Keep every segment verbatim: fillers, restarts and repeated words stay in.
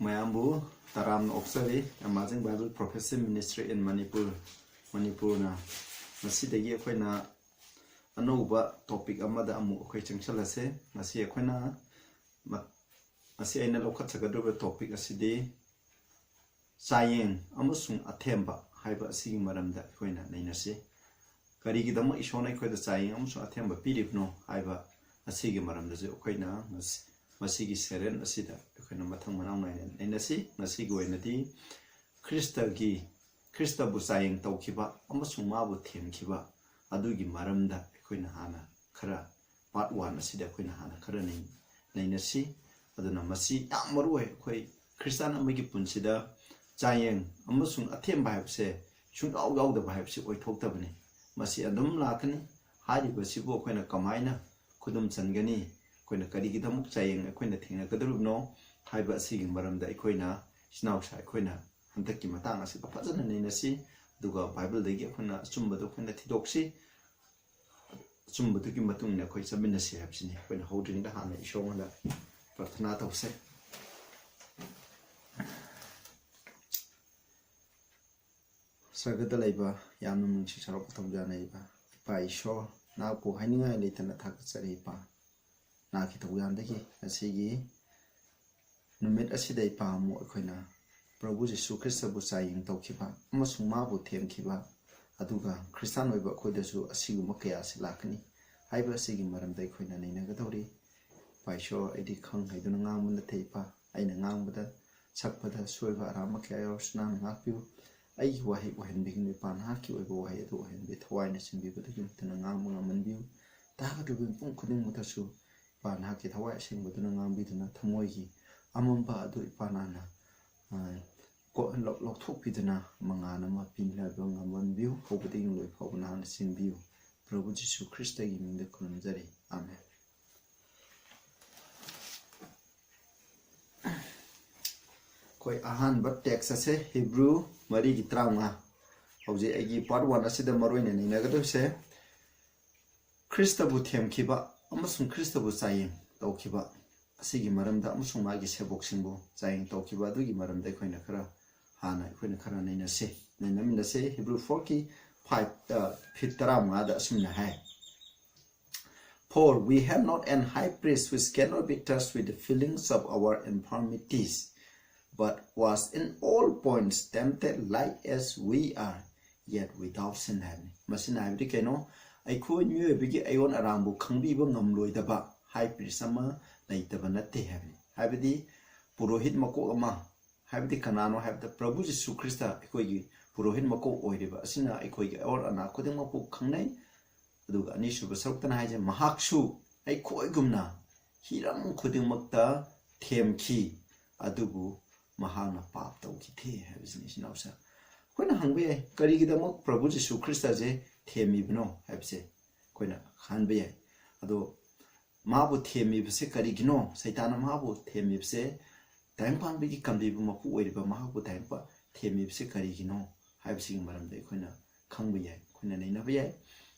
ꯃꯌꯥꯝꯕꯨ ꯇꯔꯥꯝꯅ ꯑꯣꯛꯆꯔꯤ꯫ Amazing Bible Prophecy Ministry in Manipur, ꯃꯅꯤꯄꯨꯔꯅ꯫ ꯉꯁꯤꯗꯒꯤ ꯑꯩꯈꯣꯏꯅ ꯑꯅꯧꯕ topic ꯑꯃꯗ ꯑꯃꯨꯛ ꯑꯩꯈꯣꯏ ꯆꯪꯁꯤꯜꯂꯁꯦ꯫ ꯉꯁꯤ ꯑꯩꯈꯣꯏꯅ ꯃ-, ꯉꯁꯤ ꯑꯩꯅ ꯂꯧꯈꯠꯆꯒꯗꯧꯔꯤꯕ topic ꯑꯁꯤꯗꯤ ꯆꯥꯌꯦꯡ ꯑꯃꯁꯨꯡ ꯑꯊꯦꯝꯕ ꯍꯥꯏꯕ ꯑꯁꯤꯒꯤ ꯃꯔꯝꯗ ꯑꯩꯈꯣꯏꯅ ꯅꯩꯅꯁꯤ꯫ ꯀꯔꯤꯒꯤꯗꯃꯛ ꯏꯁꯣꯔꯅ ꯑꯩꯈꯣꯏꯗ ꯆꯥꯌꯦꯡ ꯑꯃꯁꯨꯡ ꯑꯊꯦꯝꯕ ꯄꯤꯔꯤꯕꯅꯣ ꯍꯥꯏꯕ ꯑꯁꯤꯒꯤ ꯃꯔꯝꯗꯁꯨ ꯑꯩꯈꯣꯏꯅ ꯉꯁꯤ, ꯃꯁꯤꯒꯤ serial ꯑꯁꯤꯗ ꯑꯩꯈꯣꯏꯅ ꯃꯊꯪ ꯃꯅꯥꯎ ꯅꯥꯏꯅ ꯅꯩꯅꯁꯤ꯫ ꯉꯁꯤꯒꯤ ꯑꯣꯏꯅꯗꯤ ꯈ꯭ꯔꯤꯁꯇꯒꯤ, ꯈ꯭ꯔꯤꯁꯇꯕꯨ ꯆꯥꯌꯦꯡ ꯇꯧꯈꯤꯕ ꯑꯃꯁꯨꯡ ꯃꯥꯕꯨ ꯊꯦꯝꯈꯤꯕ ꯑꯗꯨꯒꯤ ꯃꯔꯝꯗ ꯑꯩꯈꯣꯏꯅ ꯍꯥꯟꯅ ꯈꯔ part one ꯑꯁꯤꯗ ꯑꯩꯈꯣꯏꯅ ꯍꯥꯟꯅ ꯈꯔ ꯅꯩ-, ꯅꯩꯅꯁꯤ꯫ ꯑꯗꯨꯅ ꯃꯁꯤ ꯌꯥꯝ ꯃꯔꯨ ꯑꯣꯏ꯫ ꯑꯩꯈꯣꯏ ꯈ꯭ꯔꯤꯁꯇꯥꯟ ꯑꯃꯒꯤ ꯄꯨꯟꯁꯤꯗ ꯆꯥꯌꯦꯡ ꯑꯃꯁꯨꯡ ꯑꯊꯦꯝꯕ ꯍꯥꯏꯕꯁꯦ ꯁꯨꯡꯌꯥꯎ ꯌꯥꯎꯗꯕ ꯍꯥꯏꯕꯁꯤ ꯑꯣꯏꯊꯣꯛꯇꯕꯅꯤ꯫ ꯃꯁꯤ ꯑꯗꯨꯝ ꯂꯥꯛꯀꯅꯤ꯫ ꯍꯥꯏꯔꯤꯕꯁꯤꯕꯨ ꯑꯩꯈꯣꯏꯅ ꯀꯃꯥꯏꯅ ꯈꯨꯗꯨꯝ ꯆꯟꯒꯅꯤ? ꯑꯩꯈꯣꯏꯅ ꯀꯔꯤꯒꯤꯗꯃꯛ ꯆꯥꯌꯦꯡ ꯑꯩꯈꯣꯏꯅ ꯊꯦꯡꯅꯒꯗꯧꯔꯤꯕꯅꯣ ꯍꯥꯏꯕ ꯑꯁꯤꯒꯤ ꯃꯔꯝꯗ ꯑꯩꯈꯣꯏꯅ ꯏꯆꯤꯟ ꯏꯅꯥꯎꯁꯥ ꯑꯩꯈꯣꯏꯅ ꯍꯟꯗꯛꯀꯤ ꯃꯇꯥꯡ ꯑꯁꯤꯗ ꯐꯖꯅ ꯅꯩꯅꯁꯤ꯫ ꯑꯗꯨꯒ ꯕꯥꯏꯕꯜꯗꯒꯤ ꯑꯩꯈꯣꯏꯅ ꯑꯆꯨꯝꯕꯗꯨ ꯑꯩꯈꯣꯏꯅ ꯊꯤꯗꯣꯛꯁꯤ꯫ ꯑꯆꯨꯝꯕꯗꯨꯒꯤ ꯃꯇꯨꯡ ꯏꯟꯅ ꯑꯩꯈꯣꯏ ꯆꯠꯃꯤꯟꯅꯁꯤ ꯍꯥꯏꯕꯁꯤꯅꯤ꯫ ꯑꯩꯈꯣꯏꯅ ꯍꯧꯗ꯭ꯔꯤꯉꯩꯗ ꯍꯥꯟꯅ ꯏꯁꯣꯔꯉꯣꯟꯗ ꯄ꯭ꯔꯥꯊꯅꯥ ꯇꯧꯁꯦ꯫ ꯁꯔꯒꯗ ꯂꯩꯕ ꯌꯥꯝꯅ ꯅꯨꯡꯁꯤ ꯆꯥꯎꯔꯛꯄ ꯊꯧꯖꯥꯅ ꯏꯄꯥ, ꯏꯄꯥ ꯏꯁꯣꯔ, ꯅꯍꯥꯛꯄꯨ ꯍꯥꯏꯅꯤꯡꯉꯥꯏ ꯂꯩꯇꯅ ꯊꯥꯒꯠꯆꯔꯤ ꯏꯄꯥ꯫ ꯅꯍꯥꯛꯀꯤ ꯊꯧꯖꯥꯟꯗꯒꯤ ꯉꯁꯤꯒꯤ ꯅꯨꯃꯤꯠ ꯑꯁꯤꯗ ꯏꯄꯥ ꯑꯃꯨꯛ ꯑꯩꯈꯣꯏꯅ ꯄ꯭ꯔꯚꯨ ꯖꯤꯁꯨ ꯈ꯭ꯔꯤꯁꯇꯕꯨ ꯆꯥꯌꯦꯡ ꯇꯧꯈꯤꯕ ꯑꯃꯁꯨꯡ ꯃꯥꯕꯨ ꯊꯦꯝꯈꯤꯕ, ꯑꯗꯨꯒ ꯈ꯭ꯔꯤꯁꯇꯥꯟ ꯑꯣꯏꯕ ꯑꯩꯈꯣꯏꯗꯁꯨ ꯑꯁꯤꯒꯨꯝꯕ ꯀꯌꯥ ꯑꯁꯤ ꯂꯥꯛꯀꯅꯤ ꯍꯥꯏꯕ ꯑꯁꯤꯒꯤ ꯃꯔꯝꯗ ꯑꯩꯈꯣꯏꯅ ꯅꯩꯅꯒꯗꯧꯔꯤ꯫ ꯏꯄꯥ ꯏꯁꯣꯔ, ꯑꯩꯗꯤ ꯈꯪ ꯍꯩꯗꯨꯅ ꯉꯥꯡꯕ ꯅꯠꯇꯦ ꯏꯄꯥ꯫ ꯑꯩꯅ ꯉꯥꯡꯕꯗ, ꯁꯛꯄꯗ ꯁꯣꯏꯕ ꯑꯔꯥꯟꯕ ꯀꯌꯥ ꯌꯥꯎꯔꯁꯨ ꯅꯍꯥꯛꯅ ꯉꯥꯛꯄꯤꯌꯨ꯫ ꯑꯩꯒꯤ ꯋꯥꯍꯩ ꯑꯣꯏꯍꯟꯕꯤꯒꯅꯨ ꯏꯄꯥ, ꯅꯍꯥꯛꯀꯤ ꯑꯣꯏꯕ ꯋꯥꯍꯩ ꯑꯗꯨ ꯑꯣꯏꯍꯟꯕꯤꯌꯨ꯫ ꯊꯋꯥꯏꯅ ꯆꯤꯟꯕꯤꯕꯗꯒꯤ ꯅꯠꯇꯅ ꯉꯥꯡꯕ ꯉꯝꯍꯟꯕꯤꯌꯨ꯫ ꯇꯥꯒꯗꯧꯔꯤꯕ ꯃꯤꯄꯨꯝ ꯈꯨꯗꯤꯡꯃꯛꯇꯁꯨ ꯏꯄꯥ ꯅꯍꯥꯛꯀꯤ ꯊꯋꯥꯏ ꯑꯁꯦꯡꯕꯗꯨꯅ ꯉꯥꯡꯕꯤꯗꯨꯅ ꯊꯃꯣꯏꯒꯤ ꯑꯃꯝꯕ ꯑꯗꯨ ꯏꯄꯥ ꯅꯍꯥꯛꯅ, ꯑ, ꯀꯣ-, ꯂꯧ-, ꯂꯧꯊꯣꯛꯄꯤꯗꯨꯅ ꯃꯉꯥꯜ ꯑꯃ ꯄꯤꯅꯕ ꯉꯝꯍꯟꯕꯤꯌꯨ꯫ ꯍꯧꯕꯗꯒꯤ ꯂꯣꯏ ꯐꯥꯎꯕ ꯅꯍꯥꯛꯅ ꯆꯦꯟꯕꯤꯌꯨ꯫ ꯄ꯭ꯔꯚꯨ ꯖꯤꯁꯨ ꯈ꯭ꯔꯤꯁꯇꯒꯤ ꯃꯤꯡꯗ ꯈꯨꯔꯨꯝꯖꯔꯤ꯫ ꯑꯥꯃꯦꯟ꯫ ꯑꯩꯈꯣꯏ ꯑꯍꯥꯟꯕ text ꯑꯁꯦ ꯍꯤꯕ꯭ꯔꯨ ꯃꯔꯤꯒꯤ ꯇꯔꯥꯃꯉꯥ꯫ ꯍꯧꯖꯤꯛ ꯑꯩꯒꯤ part one ꯑꯁꯤꯗ ꯃꯔꯨ ꯑꯣꯏꯅ ꯅꯩꯅꯒꯗꯧꯔꯤꯁꯦ ꯈ꯭ꯔꯤꯁꯇꯕꯨ ꯊꯦꯝꯈꯤꯕ ꯑꯃꯁꯨꯡ ꯈ꯭ꯔꯤꯁꯇꯕꯨ ꯆꯥꯌꯦꯡ ꯇꯧꯈꯤꯕ꯫ ꯑꯁꯤꯒꯤ ꯃꯔꯝꯗ ꯑꯃꯁꯨꯡ ꯃꯥꯒꯤ ꯁꯦꯕꯣꯛꯁꯤꯡꯕꯨ ꯆꯥꯌꯦꯡ ꯇꯧꯈꯤꯕ ꯑꯗꯨꯒꯤ ꯃꯔꯝꯗ ꯑꯩꯈꯣꯏꯅ ꯈꯔ ꯍꯥꯟꯅ ꯑꯩꯈꯣꯏꯅ ꯈꯔ ꯅꯩꯅꯁꯦ, ꯅꯩꯅꯃꯤꯟꯅꯁꯦ꯫ Hebrew fourꯒꯤ five, uh, feet ꯇꯔꯥꯃꯉꯥꯗ ꯑꯁꯨꯝꯅ ꯍꯥꯏ, "For we have not an high priest which cannot be touched with the feelings of our infirmities, but was in all points tempted like as we are, yet without sin" ꯍꯥꯏꯕꯅꯤ꯫ ꯃꯁꯤꯅ ꯍꯥꯏꯕꯗꯤ ꯀꯩꯅꯣ? ꯑꯩꯈꯣꯏ ꯃꯤꯑꯣꯏꯕꯒꯤ ꯑꯌꯣꯟ ꯑꯔꯥꯡꯕꯨ ꯈꯪꯕꯤꯕ ꯉꯝꯂꯣꯏꯗꯕ ꯍꯥꯏ ꯄ꯭ꯔꯤꯁ ꯑꯃ ꯂꯩꯇꯕ ꯅꯠꯇꯦ ꯍꯥꯏꯕꯅꯤ꯫ ꯍꯥꯏꯕꯗꯤ ꯄꯨꯔꯣꯍꯤꯠ ꯃꯀꯣꯛ ꯑꯃ, ꯍꯥꯏꯕꯗꯤ ꯀꯅꯥꯅꯣ ꯍꯥꯏꯕꯗ ꯄ꯭ꯔꯚꯨ ꯖꯤꯁꯨ ꯈ꯭ꯔꯤꯁꯇ ꯑꯩꯈꯣꯏꯒꯤ ꯄꯨꯔꯣꯍꯤꯠ ꯃꯀꯣꯛ ꯑꯣꯏꯔꯤꯕ ꯑꯁꯤꯅ ꯑꯩꯈꯣꯏꯒꯤ ꯑꯌꯣꯟ ꯑꯅꯥ ꯈꯨꯗꯤꯡꯃꯛꯄꯨ ꯈꯪꯅꯩ꯫ ꯑꯗꯨꯒ ꯑꯅꯤꯁꯨꯕ ꯁꯔꯨꯛꯇꯅ ꯍꯥꯏꯁꯦ, "ꯃꯍꯥꯛꯁꯨ ꯑꯩꯈꯣꯏꯒꯨꯝꯅ ꯍꯤꯔꯝ ꯈꯨꯗꯤꯡꯃꯛꯇ ꯊꯦꯝꯈꯤ, ꯑꯗꯨꯕꯨ ꯃꯍꯥꯛꯅ ꯄꯥꯞ ꯇꯧꯈꯤꯗꯦ" ꯍꯥꯏꯕꯁꯤꯅꯤ꯫ ꯏꯆꯤꯟ ꯏꯅꯥꯎꯁꯦ, ꯑꯩꯈꯣꯏꯅ ꯍꯪꯕ ꯌꯥꯏ, ꯀꯔꯤꯒꯤꯗꯃꯛ ꯄ꯭ꯔꯚꯨ ꯖꯤꯁꯨ ꯈ꯭ꯔꯤꯁꯇꯁꯦ ꯊꯦꯝꯃꯤꯕꯅꯣ ꯍꯥꯏꯕꯁꯦ ꯑꯩꯈꯣꯏꯅ ꯈꯟꯕ ꯌꯥꯏ꯫ ꯑꯗꯣ ꯃꯥꯕꯨ ꯊꯦꯝꯃꯤꯕꯁꯦ ꯀꯔꯤꯒꯤꯅꯣ? ꯁꯩꯇꯥꯟꯅ ꯃꯥꯕꯨ ꯊꯦꯝꯃꯤꯕꯁꯦ, ꯇꯥꯏꯕꯪꯄꯥꯟꯕꯒꯤ ꯀꯝꯕꯤꯕ ꯃꯄꯨ ꯑꯣꯏꯔꯤꯕ ꯃꯍꯥꯛꯄꯨ ꯇꯥꯏꯕꯪꯄꯥꯟ ꯊꯦꯝꯃꯤꯕꯁꯦ ꯀꯔꯤꯒꯤꯅꯣ ꯍꯥꯏꯕꯁꯤꯒꯤ ꯃꯔꯝꯗ ꯑꯩꯈꯣꯏꯅ ꯈꯪꯕ ꯌꯥꯏ, ꯑꯩꯈꯣꯏꯅ ꯅꯩꯅꯕ ꯌꯥꯏ꯫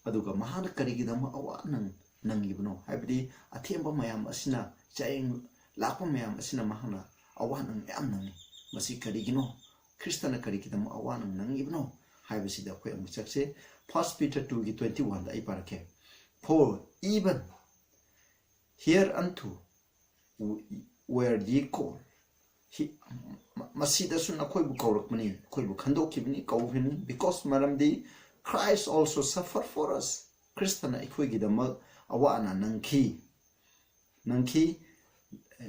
ꯑꯗꯨꯒ ꯃꯍꯥꯛꯅ ꯀꯔꯤꯒꯤꯗꯃꯛ ꯑꯋꯥ ꯅꯪ ꯅꯪꯉꯤꯕꯅꯣ? ꯍꯥꯏꯕꯗꯤ ꯑꯊꯦꯝꯕ ꯃꯌꯥꯝ ꯑꯁꯤꯅ, ꯆꯌꯦꯡ ꯂꯥꯛꯄ ꯃꯌꯥꯝ ꯑꯁꯤꯅ ꯃꯍꯥꯛꯅ ꯑꯋꯥ ꯅꯪ ꯃꯌꯥꯝ ꯅꯪꯉꯤ꯫ ꯃꯁꯤ ꯀꯔꯤꯒꯤꯅꯣ? ꯈ꯭ꯔꯤꯁꯇꯅ ꯀꯔꯤꯒꯤꯗꯃꯛ ꯑꯋꯥ ꯅꯪ ꯅꯪꯉꯤꯕꯅꯣ ꯍꯥꯏꯕꯁꯤꯗ ꯑꯩꯈꯣꯏ ꯑꯃꯨꯛ ꯆꯠꯁꯦ꯫ First Peter twoꯒꯤ twenty oneꯗ ꯑꯩ ꯄꯥꯔꯛꯀꯦ꯫ "For even hereunto were ye called." ꯍꯤ-, ꯃ-, ꯃꯁꯤꯗꯁꯨ ꯅꯈꯣꯏꯕꯨ ꯀꯧꯔꯛꯄꯅꯤ, ꯑꯩꯈꯣꯏꯕꯨ ꯈꯟꯗꯣꯛꯈꯤꯕꯅꯤ, ꯀꯧꯈꯤꯕꯅꯤ꯫ "Because" ꯃꯔꯝꯗꯤ "Christ also suffered for us." ꯈ꯭ꯔꯤꯁꯇꯅ ꯑꯩꯈꯣꯏꯒꯤꯗꯃꯛ ꯑꯋꯥ ꯑꯅꯥ ꯅꯪꯈꯤ, ꯅꯪꯈꯤ,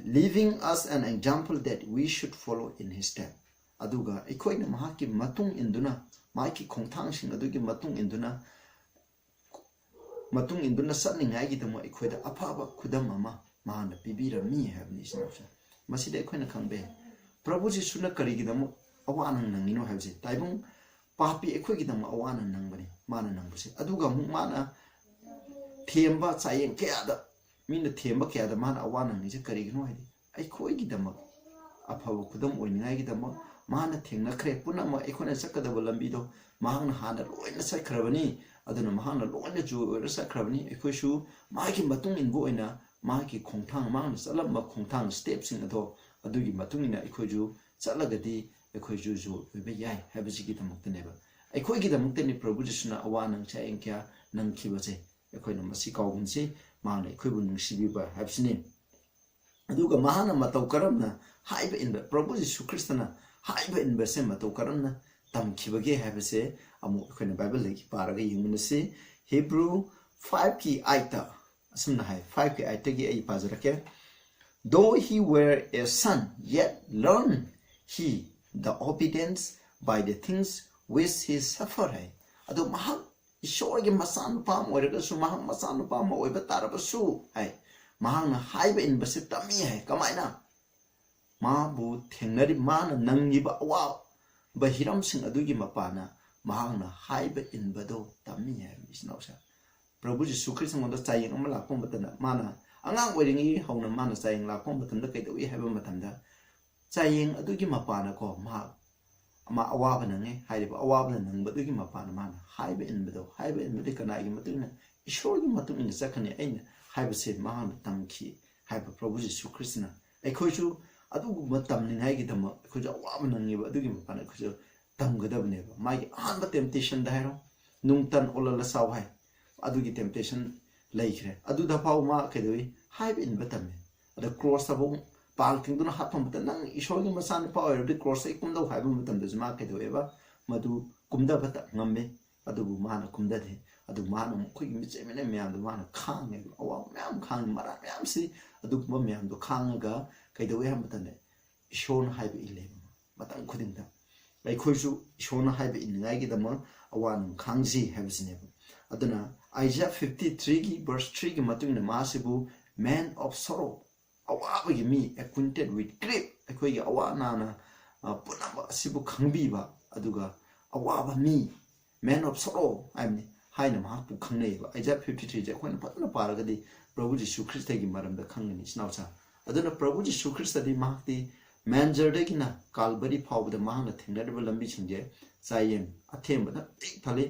"leaving us an example that we should follow in his stead." ꯑꯗꯨꯒ ꯑꯩꯈꯣꯏꯅ ꯃꯍꯥꯛꯀꯤ ꯃꯇꯨꯡ ꯏꯟꯗꯨꯅ, ꯃꯍꯥꯛꯀꯤ ꯈꯣꯡꯊꯥꯡꯁꯤꯡ ꯑꯗꯨꯒꯤ ꯃꯇꯨꯡ ꯏꯟꯗꯨꯅ, ꯃꯇꯨꯡ ꯏꯟꯗꯨꯅ ꯆꯠꯅꯤꯡꯉꯥꯏꯒꯤꯗꯃꯛ ꯑꯩꯈꯣꯏꯗ ꯑꯐꯕ ꯈꯨꯗꯝ ꯑꯃ ꯃꯍꯥꯛꯅ ꯄꯤꯕꯤꯔꯝꯃꯤ ꯍꯥꯏꯕꯅꯤ꯫ ꯏꯆꯤꯟ ꯏꯅꯥꯎꯁꯦ, ꯃꯁꯤꯗ ꯑꯩꯈꯣꯏꯅ ꯈꯪꯕ ꯌꯥꯏ, ꯄ꯭ꯔꯚꯨ ꯖꯤꯁꯨꯅ ꯀꯔꯤꯒꯤꯗꯃꯛ ꯑꯋꯥ ꯑꯅꯪ ꯅꯪꯉꯤꯅꯣ ꯍꯥꯏꯕꯁꯦ꯫ ꯇꯥꯏꯕꯪ ꯄꯥꯄꯤ ꯑꯩꯈꯣꯏꯒꯤꯗꯃꯛ ꯑꯋꯥ ꯑꯅꯪ ꯅꯪꯕꯅꯤ ꯃꯥꯅ ꯅꯪꯕꯁꯦ꯫ ꯑꯗꯨꯒ ꯑꯃꯨꯛ ꯃꯥꯅ ꯊꯦꯝꯕ ꯆꯥꯌꯦꯡ ꯀꯌꯥꯗ, ꯃꯤꯅ ꯊꯦꯝꯕ ꯀꯌꯥꯗ ꯃꯥꯅ ꯑꯋꯥ ꯅꯪꯉꯤꯁꯦ ꯀꯔꯤꯒꯤꯅꯣ ꯍꯥꯏꯗꯤ, ꯑꯩꯈꯣꯏꯒꯤꯗꯃꯛ ꯑꯐꯕ ꯈꯨꯗꯝ ꯑꯣꯏꯅꯤꯡꯉꯥꯏꯒꯤꯗꯃꯛ ꯃꯥꯅ ꯊꯦꯡꯅꯈ꯭ꯔꯦ꯫ ꯄꯨꯝꯅꯃꯛ ꯑꯩꯈꯣꯏꯅ ꯆꯠꯀꯗꯕ ꯂꯝꯕꯤꯗꯣ ꯃꯍꯥꯛꯅ ꯍꯥꯟꯅ ꯂꯣꯏꯅ ꯆꯠꯈ꯭ꯔꯕꯅꯤ꯫ ꯑꯗꯨꯅ ꯃꯍꯥꯛꯅ ꯂꯣꯏꯅ ꯖꯣꯏ ꯑꯣꯏꯔ ꯆꯠꯈ꯭ꯔꯕꯅꯤ꯫ ꯑꯩꯈꯣꯏꯁꯨ ꯃꯥꯒꯤ ꯃꯇꯨꯡ ꯏꯟꯕ ꯑꯣꯏꯅ ꯃꯥꯒꯤ ꯈꯣꯡꯊꯥꯡ, ꯃꯥꯅ ꯆꯠꯂꯝꯕ ꯈꯣꯡꯊꯥꯡ, ꯁ꯭ꯇꯦꯞꯁꯤꯡ ꯑꯗꯣ, ꯑꯗꯨꯒꯤ ꯃꯇꯨꯡ ꯏꯟꯅ ꯑꯩꯈꯣꯏꯁꯨ ꯆꯠꯂꯒꯗꯤ ꯑꯩꯈꯣꯏꯁꯨ ꯖꯣꯏ ꯑꯣꯏꯕ ꯌꯥꯏ ꯍꯥꯏꯕꯁꯤꯒꯤꯗꯃꯛꯇꯅꯦꯕ꯫ ꯑꯩꯈꯣꯏꯒꯤꯗꯃꯛꯇꯅꯤ ꯄ꯭ꯔꯚꯨ ꯖꯤꯁꯨꯅ ꯑꯋꯥ ꯅꯪ ꯆꯥꯌꯦꯡ ꯀꯌꯥ ꯅꯪꯈꯤꯕꯁꯦ꯫ ꯑꯩꯈꯣꯏꯅ ꯃꯁꯤ ꯀꯥꯎꯒꯨꯝꯁꯤ, ꯃꯥꯅ ꯑꯩꯈꯣꯏꯕꯨ ꯅꯨꯡꯁꯤꯕꯤꯕ ꯍꯥꯏꯕꯁꯤꯅꯤ꯫ ꯑꯗꯨꯒ ꯃꯍꯥꯛꯅ ꯃꯇꯧ ꯀꯔꯝꯅ ꯍꯥꯏꯕ ꯏꯟꯕ, ꯄ꯭ꯔꯚꯨ ꯖꯤꯁꯨ ꯈ꯭ꯔꯤꯁꯇꯅ ꯍꯥꯏꯕ ꯏꯟꯕꯁꯦ ꯃꯇꯧ ꯀꯔꯝꯅ ꯇꯝꯈꯤꯕꯒꯦ ꯍꯥꯏꯕꯁꯦ ꯑꯃꯨꯛ ꯑꯩꯈꯣꯏꯅ ꯕꯥꯏꯕꯜꯗꯒꯤ ꯄꯥꯔꯒ ꯌꯦꯡꯃꯤꯟꯅꯁꯤ꯫ ꯍꯤꯕ꯭ꯔꯨ ꯐꯥꯏꯚꯀꯤ ꯑꯥꯏꯠꯇ ꯑꯁꯨꯝꯅ ꯍꯥꯏ, ꯐꯥꯏꯚꯀꯤ ꯑꯥꯏꯠꯇꯒꯤ ꯑꯩ ꯄꯥꯖꯔꯛꯀꯦ꯫ "Though he were a son, yet learned he the obedience by the things which he suffered" ꯍꯥꯏ꯫ ꯑꯗꯣ ꯃꯍꯥꯛ ꯏꯁꯣꯔꯒꯤ ꯃꯆꯥꯅꯨꯄꯥ ꯑꯃ ꯑꯣꯏꯔꯒꯁꯨ, ꯃꯍꯥꯛ ꯃꯆꯥꯅꯨꯄꯥ ꯑꯃ ꯑꯣꯏꯕ ꯇꯥꯔꯕꯁꯨ ꯍꯥꯏ, ꯃꯍꯥꯛꯅ ꯍꯥꯏꯕ ꯏꯟꯕꯁꯦ ꯇꯝꯃꯤ ꯍꯥꯏ꯫ ꯀꯃꯥꯏꯅ? ꯃꯥꯕꯨ ꯊꯦꯡꯅꯔꯤꯕ, ꯃꯥꯅ ꯅꯪꯉꯤꯕ ꯑꯋꯥꯕ ꯍꯤꯔꯝꯁꯤꯡ ꯑꯗꯨꯒꯤ ꯃꯄꯥꯟꯅ ꯃꯍꯥꯛꯅ ꯍꯥꯏꯕ ꯏꯟꯕꯗꯣ ꯇꯝꯃꯤ ꯍꯥꯏꯕꯅꯤ, ꯏꯆꯤꯟ ꯏꯅꯥꯎꯁꯦ꯫ ꯄ꯭ꯔꯚꯨ ꯖꯤꯁꯨ ꯈ꯭ꯔꯤꯁꯇꯉꯣꯟꯗ ꯆꯥꯌꯦꯡ ꯑꯃ ꯂꯥꯛꯄ ꯃꯇꯝꯗ, ꯃꯥꯅ ꯑꯉꯥꯡ ꯑꯣꯏꯔꯤꯉꯩ ꯍꯧꯅ ꯃꯥꯅ ꯆꯥꯌꯦꯡ ꯂꯥꯛꯄ ꯃꯇꯝꯗ ꯀꯩꯗꯧꯏ ꯍꯥꯏꯕ ꯃꯇꯝꯗ, ꯆꯥꯌꯦꯡ ꯑꯗꯨꯒꯤ ꯃꯄꯥꯟꯅꯀꯣ, ꯃꯍꯥꯛ, ꯃꯥ ꯑꯋꯥꯕ ꯅꯪꯉꯦ ꯍꯥꯏꯔꯤꯕ ꯑꯋꯥꯕꯅ ꯅꯪꯕꯗꯨꯒꯤ ꯃꯄꯥꯟꯅ ꯃꯥꯅ ꯍꯥꯏꯕ ꯏꯟꯕꯗꯣ, ꯍꯥꯏꯕ ꯏꯟꯕꯗꯤ ꯀꯅꯥꯒꯤ ꯃꯇꯨꯡ ꯏꯟꯅ? ꯏꯁꯣꯔꯒꯤ ꯃꯇꯨꯡ ꯏꯟꯅ ꯆꯠꯀꯅꯤ ꯑꯩꯅ ꯍꯥꯏꯕꯁꯦ ꯃꯍꯥꯛꯅ ꯇꯝꯈꯤ ꯍꯥꯏꯕ ꯄ꯭ꯔꯚꯨ ꯖꯤꯁꯨ ꯈ꯭ꯔꯤꯁꯇꯅ꯫ ꯑꯩꯈꯣꯏꯁꯨ ꯑꯗꯨꯒꯨꯝꯕ ꯇꯝꯅꯤꯡꯉꯥꯏꯒꯤꯗꯃꯛ ꯑꯩꯈꯣꯏꯁꯨ ꯑꯋꯥꯕ ꯅꯪꯉꯤꯕ ꯑꯗꯨꯒꯤ ꯃꯄꯥꯟꯗ ꯑꯩꯈꯣꯏꯁꯨ ꯇꯝꯒꯗꯕꯅꯦꯕ꯫ ꯃꯥꯒꯤ ꯑꯍꯥꯟꯕ ꯇꯦꯝꯇꯦꯁꯟꯗ ꯍꯥꯏꯔꯣ, ꯅꯨꯡꯇꯟ ꯑꯣꯂꯂ ꯆꯥꯎ ꯍꯥꯏ, ꯑꯗꯨꯒꯤ ꯇꯦꯝꯇꯦꯁꯟ ꯂꯩꯈ꯭ꯔꯦ꯫ ꯑꯗꯨꯗ ꯐꯥꯎ ꯃꯥ ꯀꯩꯗꯧꯏ? ꯍꯥꯏꯕ ꯏꯟꯕ ꯇꯝꯃꯦ꯫ ꯑꯗ ꯀ꯭ꯔꯣꯁꯇ ꯐꯥꯎ ꯄꯥꯜ ꯇꯤꯡꯗꯨꯅ ꯍꯥꯠꯄ ꯃꯇꯝꯗ, "ꯅꯪ ꯏꯁꯣꯔꯒꯤ ꯃꯆꯥꯅꯨꯄꯥ ꯑꯣꯏꯔꯕꯗꯤ ꯀ꯭ꯔꯣꯁꯇ ꯀꯨꯝꯗꯧ" ꯍꯥꯏꯕ ꯃꯇꯝꯗꯁꯨ ꯃꯥ ꯀꯩꯗꯧꯋꯦꯕ? ꯃꯗꯨ ꯀꯨꯝꯗꯕꯇ ꯉꯝꯃꯦ꯫ ꯑꯗꯨꯕꯨ ꯃꯥꯅ ꯀꯨꯝꯗꯗꯦ꯫ ꯑꯗꯨ ꯃꯥꯅ ꯑꯃꯨꯛ ꯑꯩꯈꯣꯏꯒꯤ ꯃꯤꯆꯩ ꯃꯤꯅꯩ ꯃꯌꯥꯝꯗꯣ ꯃꯥꯅ ꯈꯥꯡꯉꯦ꯫ ꯑꯋꯥꯕ ꯃꯌꯥꯝ ꯈꯥꯡꯉꯤ, ꯃꯔꯥ ꯃꯌꯥꯝꯁꯤ, ꯑꯗꯨꯒꯨꯝꯕ ꯃꯌꯥꯝꯗꯣ ꯈꯥꯡꯉꯒ ꯀꯩꯗꯧꯋꯦ ꯍꯥꯏꯕ ꯃꯇꯝꯗ ꯏꯁꯣꯔꯅ ꯍꯥꯏꯕ ꯏꯜꯂꯦꯕ ꯃꯇꯝ ꯈꯨꯗꯤꯡꯗ꯫ ꯑꯩꯈꯣꯏꯁꯨ ꯏꯁꯣꯔꯅ ꯍꯥꯏꯕ ꯏꯟꯅꯤꯡꯉꯥꯏꯒꯤꯗꯃꯛ ꯑꯋꯥ ꯅꯨꯡ ꯈꯥꯡꯖꯤ ꯍꯥꯏꯕꯁꯤꯅꯦꯕ꯫ ꯑꯗꯨꯅ Isaiah fifty threeꯒꯤ verse threeꯒꯤ ꯃꯇꯨꯡ ꯏꯟꯅ ꯃꯥꯁꯤꯕꯨ man of sorrow, ꯑꯋꯥꯕꯒꯤ ꯃꯤ, acquainted with grief, ꯑꯩꯈꯣꯏꯒꯤ ꯑꯋꯥ ꯑꯅꯥꯅ, ꯑ, ꯄꯨꯝꯅꯃꯛ ꯑꯁꯤꯕꯨ ꯈꯪꯕꯤꯕ, ꯑꯗꯨꯒ ꯑꯋꯥꯕ ꯃꯤ, man of sorrow ꯍꯥꯏꯕꯅꯤ, ꯍꯥꯏꯅ ꯃꯍꯥꯛꯄꯨ ꯈꯪꯅꯩꯌꯦꯕ꯫ Isaiah fifty threeꯁꯦ ꯑꯩꯈꯣꯏꯅ ꯐꯖꯅ ꯄꯥꯔꯒꯗꯤ ꯄ꯭ꯔꯚꯨ ꯖꯤꯁꯨ ꯈ꯭ꯔꯤꯁꯇꯒꯤ ꯃꯔꯝꯗ ꯈꯪꯒꯅꯤ, ꯏꯆꯤꯟ ꯏꯅꯥꯎꯁꯥ꯫ ꯑꯗꯨꯅ ꯄ꯭ꯔꯚꯨ ꯖꯤꯁꯨ ꯈ꯭ꯔꯤꯁꯇꯗꯤ ꯃꯍꯥꯛꯇꯤ ꯃꯦꯟꯖꯔꯗꯒꯤꯅ ꯀꯥꯜꯕꯔꯤ ꯐꯥꯎꯕꯗ ꯃꯍꯥꯛꯅ ꯊꯦꯡꯅꯔꯤꯕ ꯂꯝꯕꯤꯁꯤꯡꯁꯦ ꯆꯥꯌꯦꯡ ꯑꯊꯦꯡꯕꯅ ꯄꯤꯛ ꯊꯜꯂꯤ꯫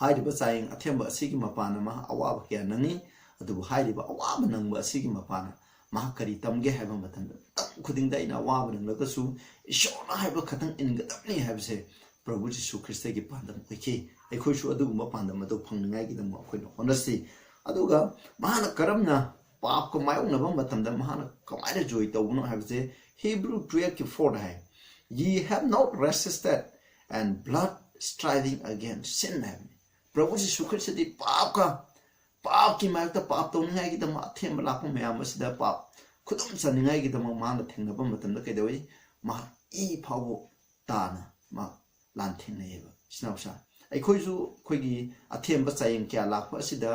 ꯍꯥꯏꯔꯤꯕ ꯆꯥꯌꯦꯡ ꯑꯊꯦꯡꯕ ꯑꯁꯤꯒꯤ ꯃꯄꯥꯟꯅ ꯃꯍꯥꯛ ꯑꯋꯥꯕ ꯀꯌꯥ ꯅꯪꯉꯤ꯫ ꯑꯗꯨꯕꯨ ꯍꯥꯏꯔꯤꯕ ꯑꯋꯥꯕ ꯅꯪꯕ ꯑꯁꯤꯒꯤ ꯃꯄꯥꯟꯅ ꯃꯍꯥꯛ ꯀꯔꯤ ꯇꯝꯒꯦ ꯍꯥꯏꯕ ꯃꯇꯝꯗ, ꯃꯇꯝ ꯈꯨꯗꯤꯡꯗ ꯑꯩꯅ ꯑꯋꯥꯕ ꯅꯪꯂꯒꯁꯨ ꯏꯁꯣꯔꯅ ꯍꯥꯏꯕ ꯈꯛꯇꯪ ꯏꯟꯒꯗꯕꯅꯤ ꯍꯥꯏꯕꯁꯦ ꯄ꯭ꯔꯚꯨ ꯖꯤꯁꯨ ꯈ꯭ꯔꯤꯁꯇꯒꯤ ꯄꯥꯟꯗꯝ ꯑꯣꯏꯈꯤ꯫ ꯑꯩꯈꯣꯏꯁꯨ ꯑꯗꯨꯒꯨꯝꯕ ꯄꯥꯟꯗꯝ ꯑꯗꯨ ꯐꯪꯅꯤꯡꯉꯥꯏꯒꯤꯗꯃꯛ ꯑꯩꯈꯣꯏꯅ ꯍꯣꯠꯅꯁꯤ꯫ ꯑꯗꯨꯒ ꯃꯍꯥꯛꯅ ꯀꯔꯝꯅ ꯄꯥꯞꯀ ꯃꯥꯌꯣꯛꯅꯕ ꯃꯇꯝꯗ ꯃꯍꯥꯛꯅ ꯀꯃꯥꯏꯅ ꯖꯣꯏ ꯇꯧꯕꯅꯣ ꯍꯥꯏꯕꯁꯦ ꯍꯤꯕ꯭ꯔꯨ ꯇꯨꯌꯦꯜꯐꯀꯤ ꯐꯣꯔꯗ ꯍꯥꯏ, "Ye have not resisted and blood striving against sin" ꯍꯥꯏꯕꯅꯤ꯫ ꯄ꯭ꯔꯚꯨ ꯖꯤꯁꯨ ꯈ꯭ꯔꯤꯁꯇꯗꯤ ꯄꯥꯞꯀ ꯄꯥꯞꯀꯤ ꯃꯥꯌꯣꯛꯇ ꯄꯥꯞ ꯇꯧꯅꯤꯡꯉꯥꯏꯒꯤꯗꯃꯛ ꯑꯊꯦꯝꯕ ꯂꯥꯛꯄ ꯃꯌꯥꯝ ꯑꯁꯤꯗ ꯄꯥꯞ ꯈꯨꯗꯨꯝ ꯆꯟꯅꯤꯡꯉꯥꯏꯒꯤꯗꯃꯛ ꯃꯥꯅ ꯊꯦꯡꯅꯕ ꯃꯇꯝꯗ ꯀꯩꯗꯧꯏ? ꯃꯍꯥꯛ ꯏ ꯐꯥꯎꯕ ꯇꯥꯅ ꯃꯥ ꯂꯥꯟꯊꯦꯡꯅꯩꯌꯦꯕ꯫ ꯏꯆꯤꯟ ꯏꯅꯥꯎꯁꯥ, ꯑꯩꯈꯣꯏꯁꯨ ꯑꯩꯈꯣꯏꯒꯤ ꯑꯊꯦꯝꯕ ꯆꯥꯌꯦꯡ ꯀꯌꯥ ꯂꯥꯛꯄ ꯑꯁꯤꯗ